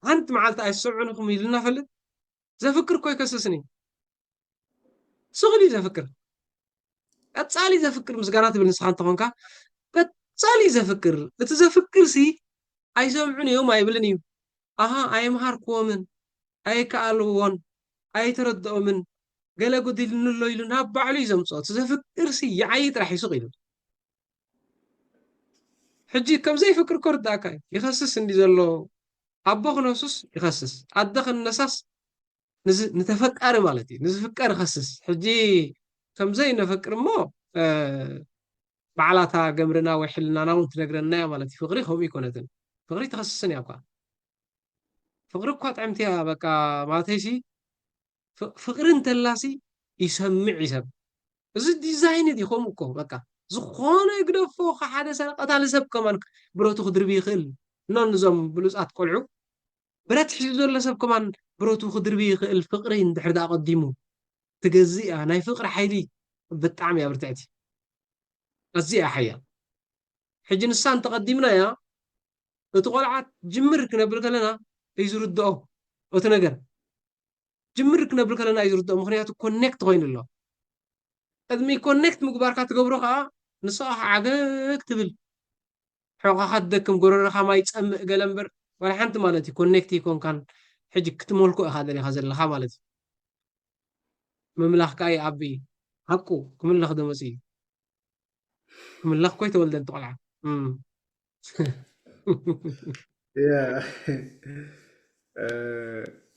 ሓንቲ መዓልቲ ኣይሰምዕንኹም ኢልና ፈልጥ ዘፍቅር እኮ ኣይከስስን እዩ ስቕ ኢሉ እዩ ዘፍቅር ቀፃሊ ዘፍቅር ምስጋና ትብል ንስኻ እንተኾንካ ቀፃሊ ዘፍቅር እቲ ዘፍቅር ሲ ኣይሰምዑን እዮም ኣይብልን እዩ ኣሃ ኣይምሃርክዎምን ኣይከኣልዎን ኣይተረድኦምን ገለ ጎዲልኒ ኣሎ ኢሉ ናብ ባዕሉ እዩ ዘምፅኦ እቲ ዘፍቅር ሲ ይዓይ ጥራሕ ይስቕ ኢሉ ሕጂ ከም ዘይፍቅር እኮ ርዳእካ እዩ ይኸስስ እንዲ ዘሎ ኣቦ ክነሱስ ይኸስስ ኣደ ክነሳስ ንተፈቃሪ ማለት እዩ ንዝፍቀር ይኸስስ ሕጂ ከም ዘይነፈቅር እሞ ባዕላታ ገምርና ወይ ሕልናና እውን ትነግረና እያ ማለት እዩ ፍቅሪ ከምኡ ይኮነትን ፍቅሪ ትኸስስን እያ እኳ ፍቅሪ እኳ ጥዕምቲ እያ በቃ ማለተይሲ ፍቅሪ እንተላሲ ይሰምዕ ይሰብ እዚ ዲዛይን እዩ ከምኡ እኮ በቃ ዝኾነ ግደፎ ሓደ ሰረቀታሊ ሰብ ከማን ብረቱ ክድርቢ ይኽእል እኖ ንዞም ብሉፃት ቆልዑ ብረት ሒዙ ዘሎ ሰብ ከማን ብረቱ ክድርቢ ይኽእል ፍቅሪ እንድሕር ዳ ኣቐዲሙ ትገዝእ እያ ናይ ፍቅሪ ሓይሊ ብጣዕሚ እያ ብርትዕቲ ኣዝያ እያ ሓያል ሕጂ ንሳ እንተቐዲምናያ እቲ ቆልዓ ጅምር ክነብል ከለና እዩ ዝርድኦ እቲ ነገር ጅምር ክነብል ከለና እዩ ዝርድኦ ምክንያቱ ኮኔክት ኮይኑ ኣሎ ቅድሚ ኮኔክት ምግባርካ ትገብሮ ከዓ ንስኻ ዓገግ ትብል ሕቆኻ ትደክም ጎረረኻ ማይ ጸምእ ገለ እምበር ዋላ ሓንቲ ማለት እዩ ኮኔክት ይኮንካን ሕጂ ክትመልኮ ኢኻ ደሊኻ ዘለኻ ማለት እዩ ምምላኽ ከዓ ይኣቢ ሓቁ ክምለኽ ደመፅ እዩ ክምለኽ ኮይ ተወልደ እንተቆልዓ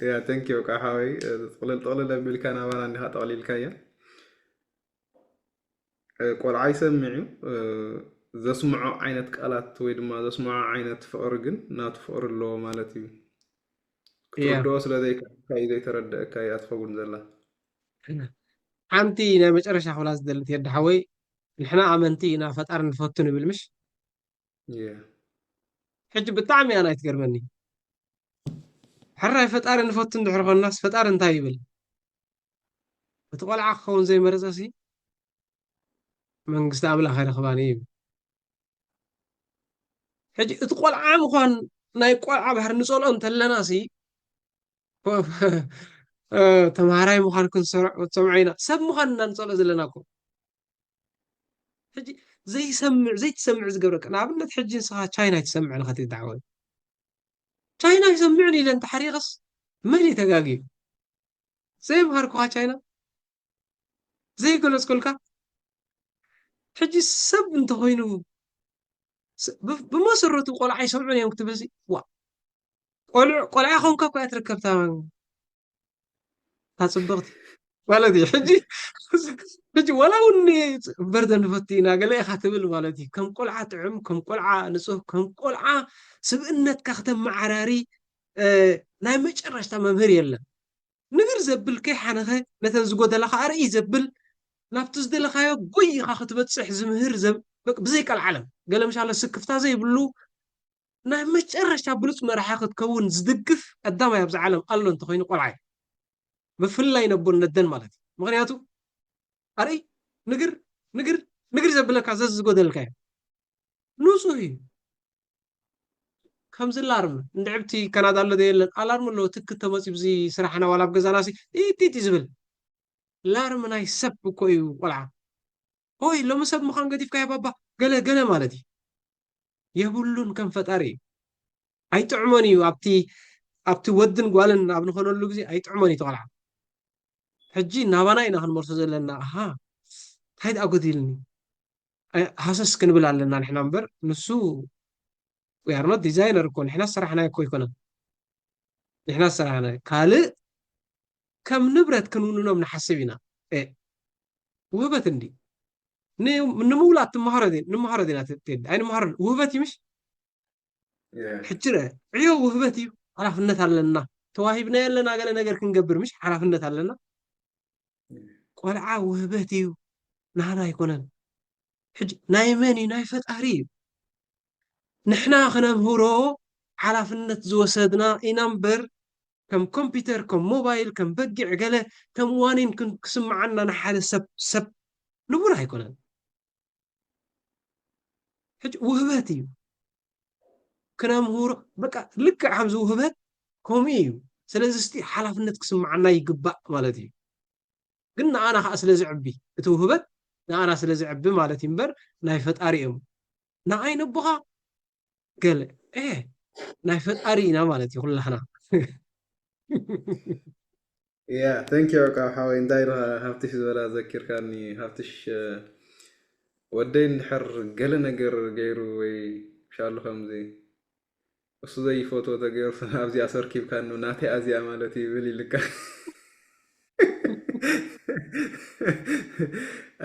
ያ ተንኪ ቃ ሓወይ ጥቕልል ጥቕልል ኣቢልካ ናባና እንዲኻ ጠቕሊልካ እያ ቆልዓ ይሰምዕ እዩ ዘስምዖ ዓይነት ቃላት ወይ ድማ ዘስምዖ ዓይነት ፍቕሪ ግን ናቱ ፍቕሪ ኣለዎ ማለት እዩ ክትወድኦ ስለ ዘይከኣልካ እዩ ዘይተረደአካ እያ ትኸውን ዘላ ሓንቲ ናይ መጨረሻ ክብላ ዝደሊ ቴዲ ሓወይ ንሕና ኣመንቲ ኢና ፈጣሪ ንፈቱ ንብል ምሽ ሕጂ ብጣዕሚ እያ ናይ ትገርመኒ ሕራይ ፈጣሪ ንፈቱ እንድሕር ኮንናስ ፈጣሪ እንታይ ይብል እቲ ቆልዓ ክኸውን ዘይመረፀ ሲ መንግስቲ ኣምላኽ ኣይረኽባን እዩ ይብል ሕጂ እቲ ቆልዓ ምዃን ናይ ቆልዓ ባህር ንፀልኦ እንተለና ሲ ተምሃራይ ምዃን ክንሰምዖ ኢና ሰብ ምዃን እና ንፀልኦ ዘለና እኮ ሕጂ ዘይሰምዕ ዘይትሰምዕ ዝገብረካ ንኣብነት ሕጂ ንስኻ ቻይና ኣይትሰምዕን ኢኻ ትዳዕወ ቻይና ኣይሰምዕን ኢለ እንተሓሪቐስ መን እዩ ተጋግዩ ዘይምሃርኩኻ ቻይና ዘይገለፅኩልካ ሕጂ ሰብ እንተኾይኑ ስ- ብ- ብመሰረቱ ቆልዓ ይሰምዑን እዮም ክትብል ሲ ዋ ቆልዕ ቆልዓ ኾንካ እኮ እያ ትርከብ ታማሚ ታፅብቕቲ ማለት እዩ ሕጂ ሕጂ ወላ እውን በርደ ንፈቱ ኢና ገለ ኢኻ ትብል ማለት እዩ ከም ቆልዓ ጥዑም ከም ቆልዓ ንፁህ ከም ቆልዓ ስብእነትካ ክተመዓራሪ እ፣ ናይ መጨረሽታ መምህር የለን ንግር ዘብል ከይሓነኸ ነተን ዝጎደላ ከዓ ርእይ ዘብል ናብቲ ዝደለኻዮ ጎይኻ ክትበፅሕ ዝምህር ዘብ በ- ብዘይቀልዓለም ገለ ምሻለ ስክፍታ ዘይብሉ ናይ መጨረሽታ ብሉፅ መራሒ ክትከውን ዝድግፍ ቀዳማይ ኣብዚ ዓለም ኣሎ እንተኮይኑ ቆልዓ እዩ ብፍላይ ነቦን ነደን ማለት እዩ ምክንያቱ ኣርኢ ንግር ንግር ንግር ዘብለካ ዘዝጎደልካ እዩ ንፁህ እዩ ከምዚ ላርም እንድዕብቲ ካናዳ ኣሎ የለን ኣላርም ኣለዎ ትክ ተመፂ ብዚ ስራሕና ዋላ ኣብ ገዛና ሲ ኢቲቲ ዝብል ላርም ናይ ሰብ እኮ እዩ ቆልዓ ሆይ ሎሚ ሰብ ምዃን ገዲፍካ ባባ ገለ ገለ ማለት እዩ የብሉን ከም ፈጣሪ እዩ ኣይጥዕሞን እዩ ኣብቲ ኣብቲ ወድን ጓልን ኣብ ንኾነሉ ግዜ ኣይጥዕሞን እዩ ተቆልዓ ሕጂ ናባና ኢና ክንመልሶ ዘለና ኣሃ እንታይ ደኣ ጎዲልኒ ሃሰስ ክንብል ኣለና ንሕና እምበር ንሱ we are not designer እኮ ንሕና ሰራሕና እኮ ይኮነን ንሕና ሰራሕና ካልእ ከም ንብረት ክንውንኖም ንሓስብ ኢና ውህበት እንዲ ንምውላድ ትመሃሮ ንምሃሮ ዲና ኣይንመሃሮ ውህበት እዩ ምሽ ሕጂ ርአ ዕዮ ውህበት እዩ ሓላፍነት ኣለና ተዋሂብና ኣለና ገለ ነገር ክንገብር ምሽ ሓላፍነት ኣለና ቆልዓ ውህበት እዩ ናህና ኣይኮነን ሕጂ ናይ መን እዩ ናይ ፈጣሪ እዩ ንሕና ክነምህሮ ሓላፍነት ዝወሰድና ኢና እምበር ከም ኮምፒተር ከም ሞባይል ከም በጊዕ ገለ ከም ዋኒን ክስምዓና ንሓደ ሰብ ሰብ ንቡር ኣይኮነን ሕጂ ውህበት እዩ ክነምህሮ በቃ ልክዕ ከምዚ ውህበት ከምኡ እዩ ስለዚ ስቲ ሓላፍነት ክስምዓና ይግባእ ማለት እዩ ግን ንኣና ከዓ ስለ ዝዕቢ እቲ ውህበት ንኣና ስለ ዝዕቢ ማለት እዩ እምበር ናይ ፈጣሪ እዮም ንኣይ ነቦኻ ገለ ኤ ናይ ፈጣሪ ኢና ማለት እዩ ኩላህና ያ thank you ካብ ሓወይ እንታይ ኢልካ ሃብትሽ ዝበላ ዘኪርካኒ ሃብትሽ ወደይ እንድሕር ገለ ነገር ገይሩ ወይ ሻሉ ከምዚ እሱ ዘይፈትዎ ተገይሩ ኣብዚኣ ኣሰርኪብካኒ ናተይ ኣዚኣ ማለት እዩ ይብል ይልካ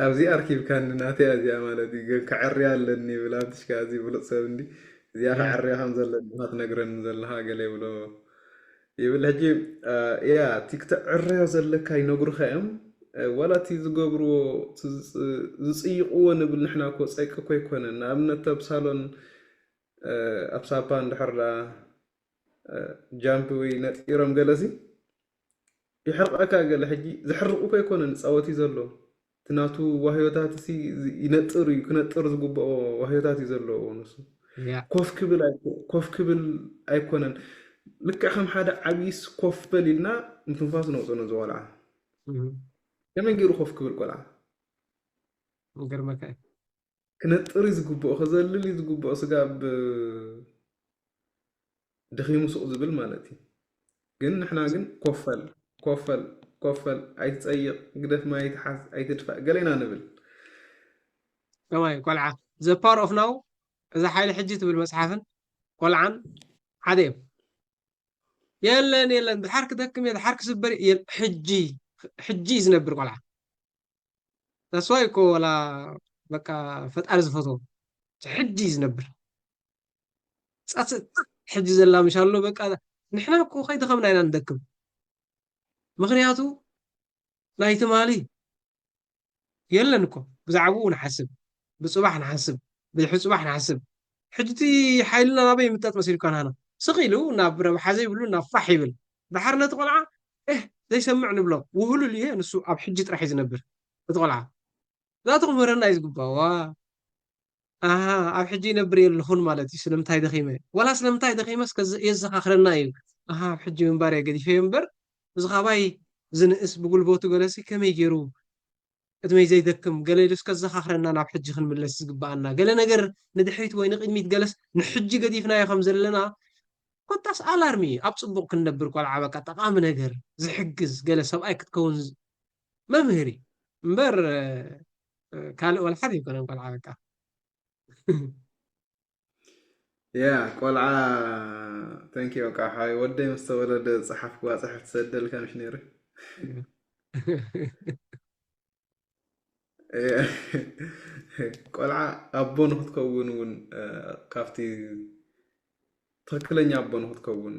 ኣብዚ ኣርኪብካኒ ናተይ ኣዚኣ ማለት እዩ ግን ክዕርያ ኣለኒ ይብል ኣብትሽካ እዚ ብሉፅ ሰብ እንዲ እዚኣ ክዕርያ ከም ዘለኒ ትነግረኒ ዘለካ ገለ ይብሎ ይብል ሕጂ እያ እቲ ክተዕረዮ ዘለካ ይነግሩካ እዮም ዋላ እቲ ዝገብርዎ ዝፅይቅዎ ንብል ንሕና ኮ ፀይቂ ኮ ይኮነ ንኣብነት ኣብ ሳሎን ኣብ ሳፓ እንድሕር ጃምፕ ወይ ነጢሮም ገለሲ ይሕርቐካ ገለ ሕጂ ዝሕርቑ ኮ ይኮነ ንፃወት እዩ ዘሎ እቲ ናቱ ዋህዮታት ሲ ይነጥር እዩ ክነጥር ዝግብኦ ዋህዮታት እዩ ዘለዎ ንሱ ኮፍ ክብል ኮፍ ክብል ኣይኮነን ልክዕ ከም ሓደ ዓብይስ ኮፍ በል ኢልና ምትንፋስ ነውፅኦ ነዚ ቆልዓ ከመይ ገይሩ ኮፍ ክብል ቆልዓ ገርመካ ክነጥር እዩ ዝግብኦ ክዘልል እዩ ዝግብኦ ስጋብ ደኺሙ ሱቕ ዝብል ማለት እዩ ግን ንሕና ግን ኮፈል ኮፈል ኮፈል ኣይትፀይቕ ግደፍ ማይ ትሓዝ ኣይትድፋእ ገለ ኢና ንብል ከማይ ቆልዓ the power of now እዛ ሓይሊ ሕጂ ትብል መፅሓፍን ቆልዓን ሓደ እዮም የለን የለን ድሓር ክደክም እየ ድሓር ክስበር እየ ሕጂ ሕጂ እዩ ዝነብር ቆልዓ that's why እኮ ወላ በቃ ፈጣሪ ዝፈትዎ ሕጂ እዩ ዝነብር ፃፅእ ሕጂ ዘላ ምሽ ኣሎ በቃ ንሕና እኮ ከይደኸምና ኢና ንደክም ምክንያቱ ናይ ትማሊ የለን እኮ ብዛዕባኡ ንሓስብ ብፅባሕ ንሓስብ ብድሕሪ ፅባሕ ንሓስብ ሕጂ እቲ ሓይልና ናበይ ይምጠጥ መሲልካ ናህና ስቕ ኢሉ ናብ ረብሓ ዘይብሉ ናብ ፋሕ ይብል ድሓር ነቲ ቆልዓ ኤህ ዘይሰምዕ ንብሎ ውህሉል እየ ንሱ ኣብ ሕጂ ጥራሕ እዩ ዝነብር እቲ ቆልዓ እዛ ትቕምህረና እዩ ዝግባዋ ኣሃ ኣብ ሕጂ ይነብር የለኹን ማለት እዩ ስለምንታይ ደኺመ ወላ ስለምንታይ ደኺመስ የዘኻኽረና እዩ ኣሃ ኣብ ሕጂ ምንባር እየ ገዲፈዮ እምበር እዚ ካባይ ዝንእስ ብጉልበቱ ገለሲ ከመይ ገይሩ ቅድመይ ዘይደክም ገለ ኢሉስ ከዘኻኽረና ናብ ሕጂ ክንምለስ ዝግበኣና ገለ ነገር ንድሕሪት ወይ ንቅድሚት ገለስ ንሕጂ ገዲፍናዮ ከም ዘለና ኮታስ ኣላርሚ ኣብ ፅቡቅ ክንነብር ቆልዓ በቃ ጠቃሚ ነገር ዝሕግዝ ገለ ሰብኣይ ክትከውን መምህር እዩ እምበር ካልእ ወላ ሓደ ኣይኮነን ቆልዓ በቃ። ያ ቆልዓ፣ ተንኪ በቃ ሓይ ወደይ ምስ ተወለደ ጸሓፍክዋ ጽሕፍ ትሰደልካ ምሽ ነይሩ። ቆልዓ ኣቦ ንክትከውን እውን ካብቲ ትክክለኛ ኣቦ ንክትከውን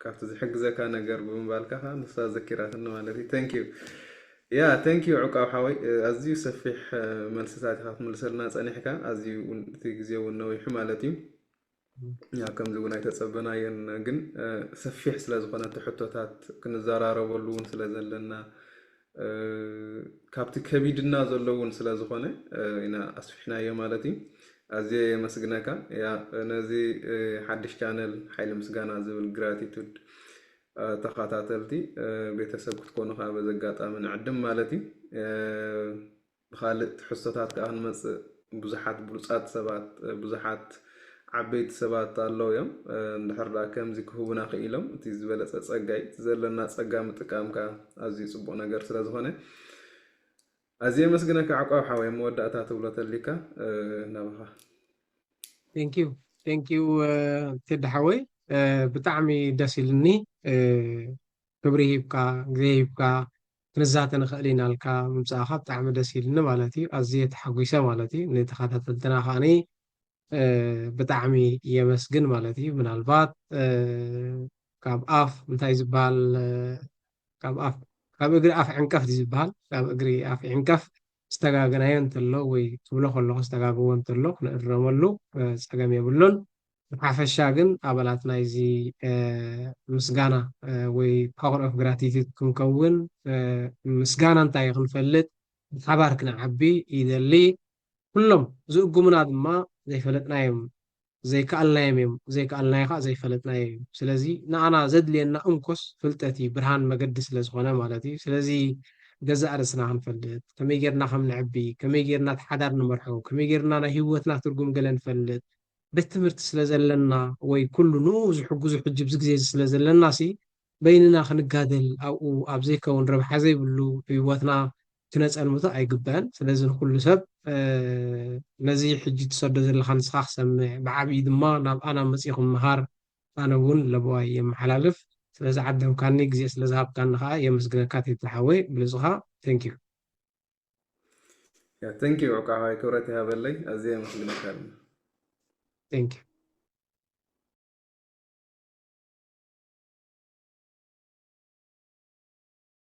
ካብቲ ዝሕግዘካ ነገር ብምባልካ ከዓ ንሳ ዘኪራትኒ ማለት እዩ። Thank you። ያ thank you ዕቃብ ሓወይ፣ ኣዝዩ ሰፊሕ መልስታት ኢካ ክትምልሰልና ጸኒሕካ። ኣዝዩ እውን እቲ ግዜ እውን ነዊሑ ማለት እዩ። ያ ከምዚ እውን ኣይተጸበናዮን፣ ግን ሰፊሕ ስለ ዝኾነ እቲ ሕቶታት ክንዘራረበሉ እውን ስለ ዘለና፣ ካብቲ ከቢድና ዘሎ እውን ስለ ዝኾነ ኢና ኣስፊሕናዮ ማለት እዩ። ኣዝየ የመስግነካ። ያ ነዚ ሓድሽ ቻነል ሓይሊ ምስጋና ዝብል ግራቲቱድ ተኸታተልቲ ቤተሰብ ክትኮኑ ከዓ በዚ ኣጋጣሚ ንዕድም ማለት እዩ። ብኻልእ ትሕዝቶታት ከዓ ክንመፅእ፣ ብዙሓት ብሉፃት ሰባት፣ ብዙሓት ዓበይቲ ሰባት ኣለዉ እዮም። እንድሕር ደኣ ከምዚ ክህቡና ክኢሎም፣ እቲ ዝበለፀ ፀጋ እዩ። እቲ ዘለና ፀጋ ምጥቃም ከዓ ኣዝዩ ፅቡቕ ነገር ስለ ዝኾነ ኣዝየ የመስግነካ። ዕቋብ ሓወይ፣ መወዳእታ ትብሎ ተሊካ ናባኻ። Thank you, thank you ቴዲ ሓወይ፣ ብጣዕሚ ደስ ኢልኒ። ክብሪ ሂብካ፣ ግዜ ሂብካ ክንዛተ ንኽእል ኢና ኢልካ ምምፃእኻ ብጣዕሚ ደስ ኢልኒ ማለት እዩ። ኣዝየ ተሓጒሰ ማለት እዩ። ንተኸታተልትና ከዓኒ ብጣዕሚ የመስግን ማለት እዩ። ምናልባት ካብ ኣፍ እንታይ ዝበሃል፣ ካብ ኣፍ ካብ እግሪ ኣፍ ዕንቀፍ ዝበሃል፣ ካብ እግሪ ኣፍ ዕንቀፍ ዝተጋገናዮ እንተሎ ወይ ክብሎ ከለኹ ዝተጋገዎ እንተሎ ክንእረመሉ ፀገም የብሉን። ብሓፈሻ ግን ኣባላት ናይዚ ምስጋና ወይ power of gratitude ክንከውን፣ ምስጋና እንታይ ክንፈልጥ፣ ብሓባር ክንዓቢ ይደሊ። ኩሎም ዝእጉሙና ድማ ዘይፈለጥናዮም ዘይከኣልናዮም እዮም፣ ዘይከኣልናዮ ከዓ ዘይፈለጥናዮ እዩ። ስለዚ ንኣና ዘድልየና እንኮስ ፍልጠት እዩ፣ ብርሃን መገዲ ስለ ዝኾነ ማለት እዩ። ስለዚ ገዛእ ርእስና ክንፈልጥ፣ ከመይ ጌርና ከም ንዕቢ፣ ከመይ ጌርና እቲ ሓዳር ንመርሖ፣ ከመይ ጌርና ናይ ህይወትና ትርጉም ገለ ንፈልጥ፣ ቤት ትምህርቲ ስለ ዘለና ወይ ኩሉ ንኡ ዝሕግዙ ሕጂ ብዚ ግዜ እዚ ስለ ዘለና ሲ በይንና ክንጋደል ኣብኡ ኣብ ዘይከውን ረብሓ ዘይብሉ ህይወትና ክነጸልምቶ ኣይግበአን። ስለዚ ንኩሉ ሰብ ነዚ ሕጂ ትሰዶ ዘለኻ ንስኻ ክሰምዕ ብዓብዪ ድማ ናብ ኣና መጺኹም ምሃር ኣነ እውን ለበዋይ የመሓላልፍ። ስለዚ ዓደምካኒ ግዜ ስለ ዝሃብካኒ ከዓ የመስግነካ ቴዲ ሓወይ ብልፅኻ። Thank you። Thank you ዕቋባይ ክብረት ይሃበለይ ኣዝየ የመስግነካ ድማ። Thank you።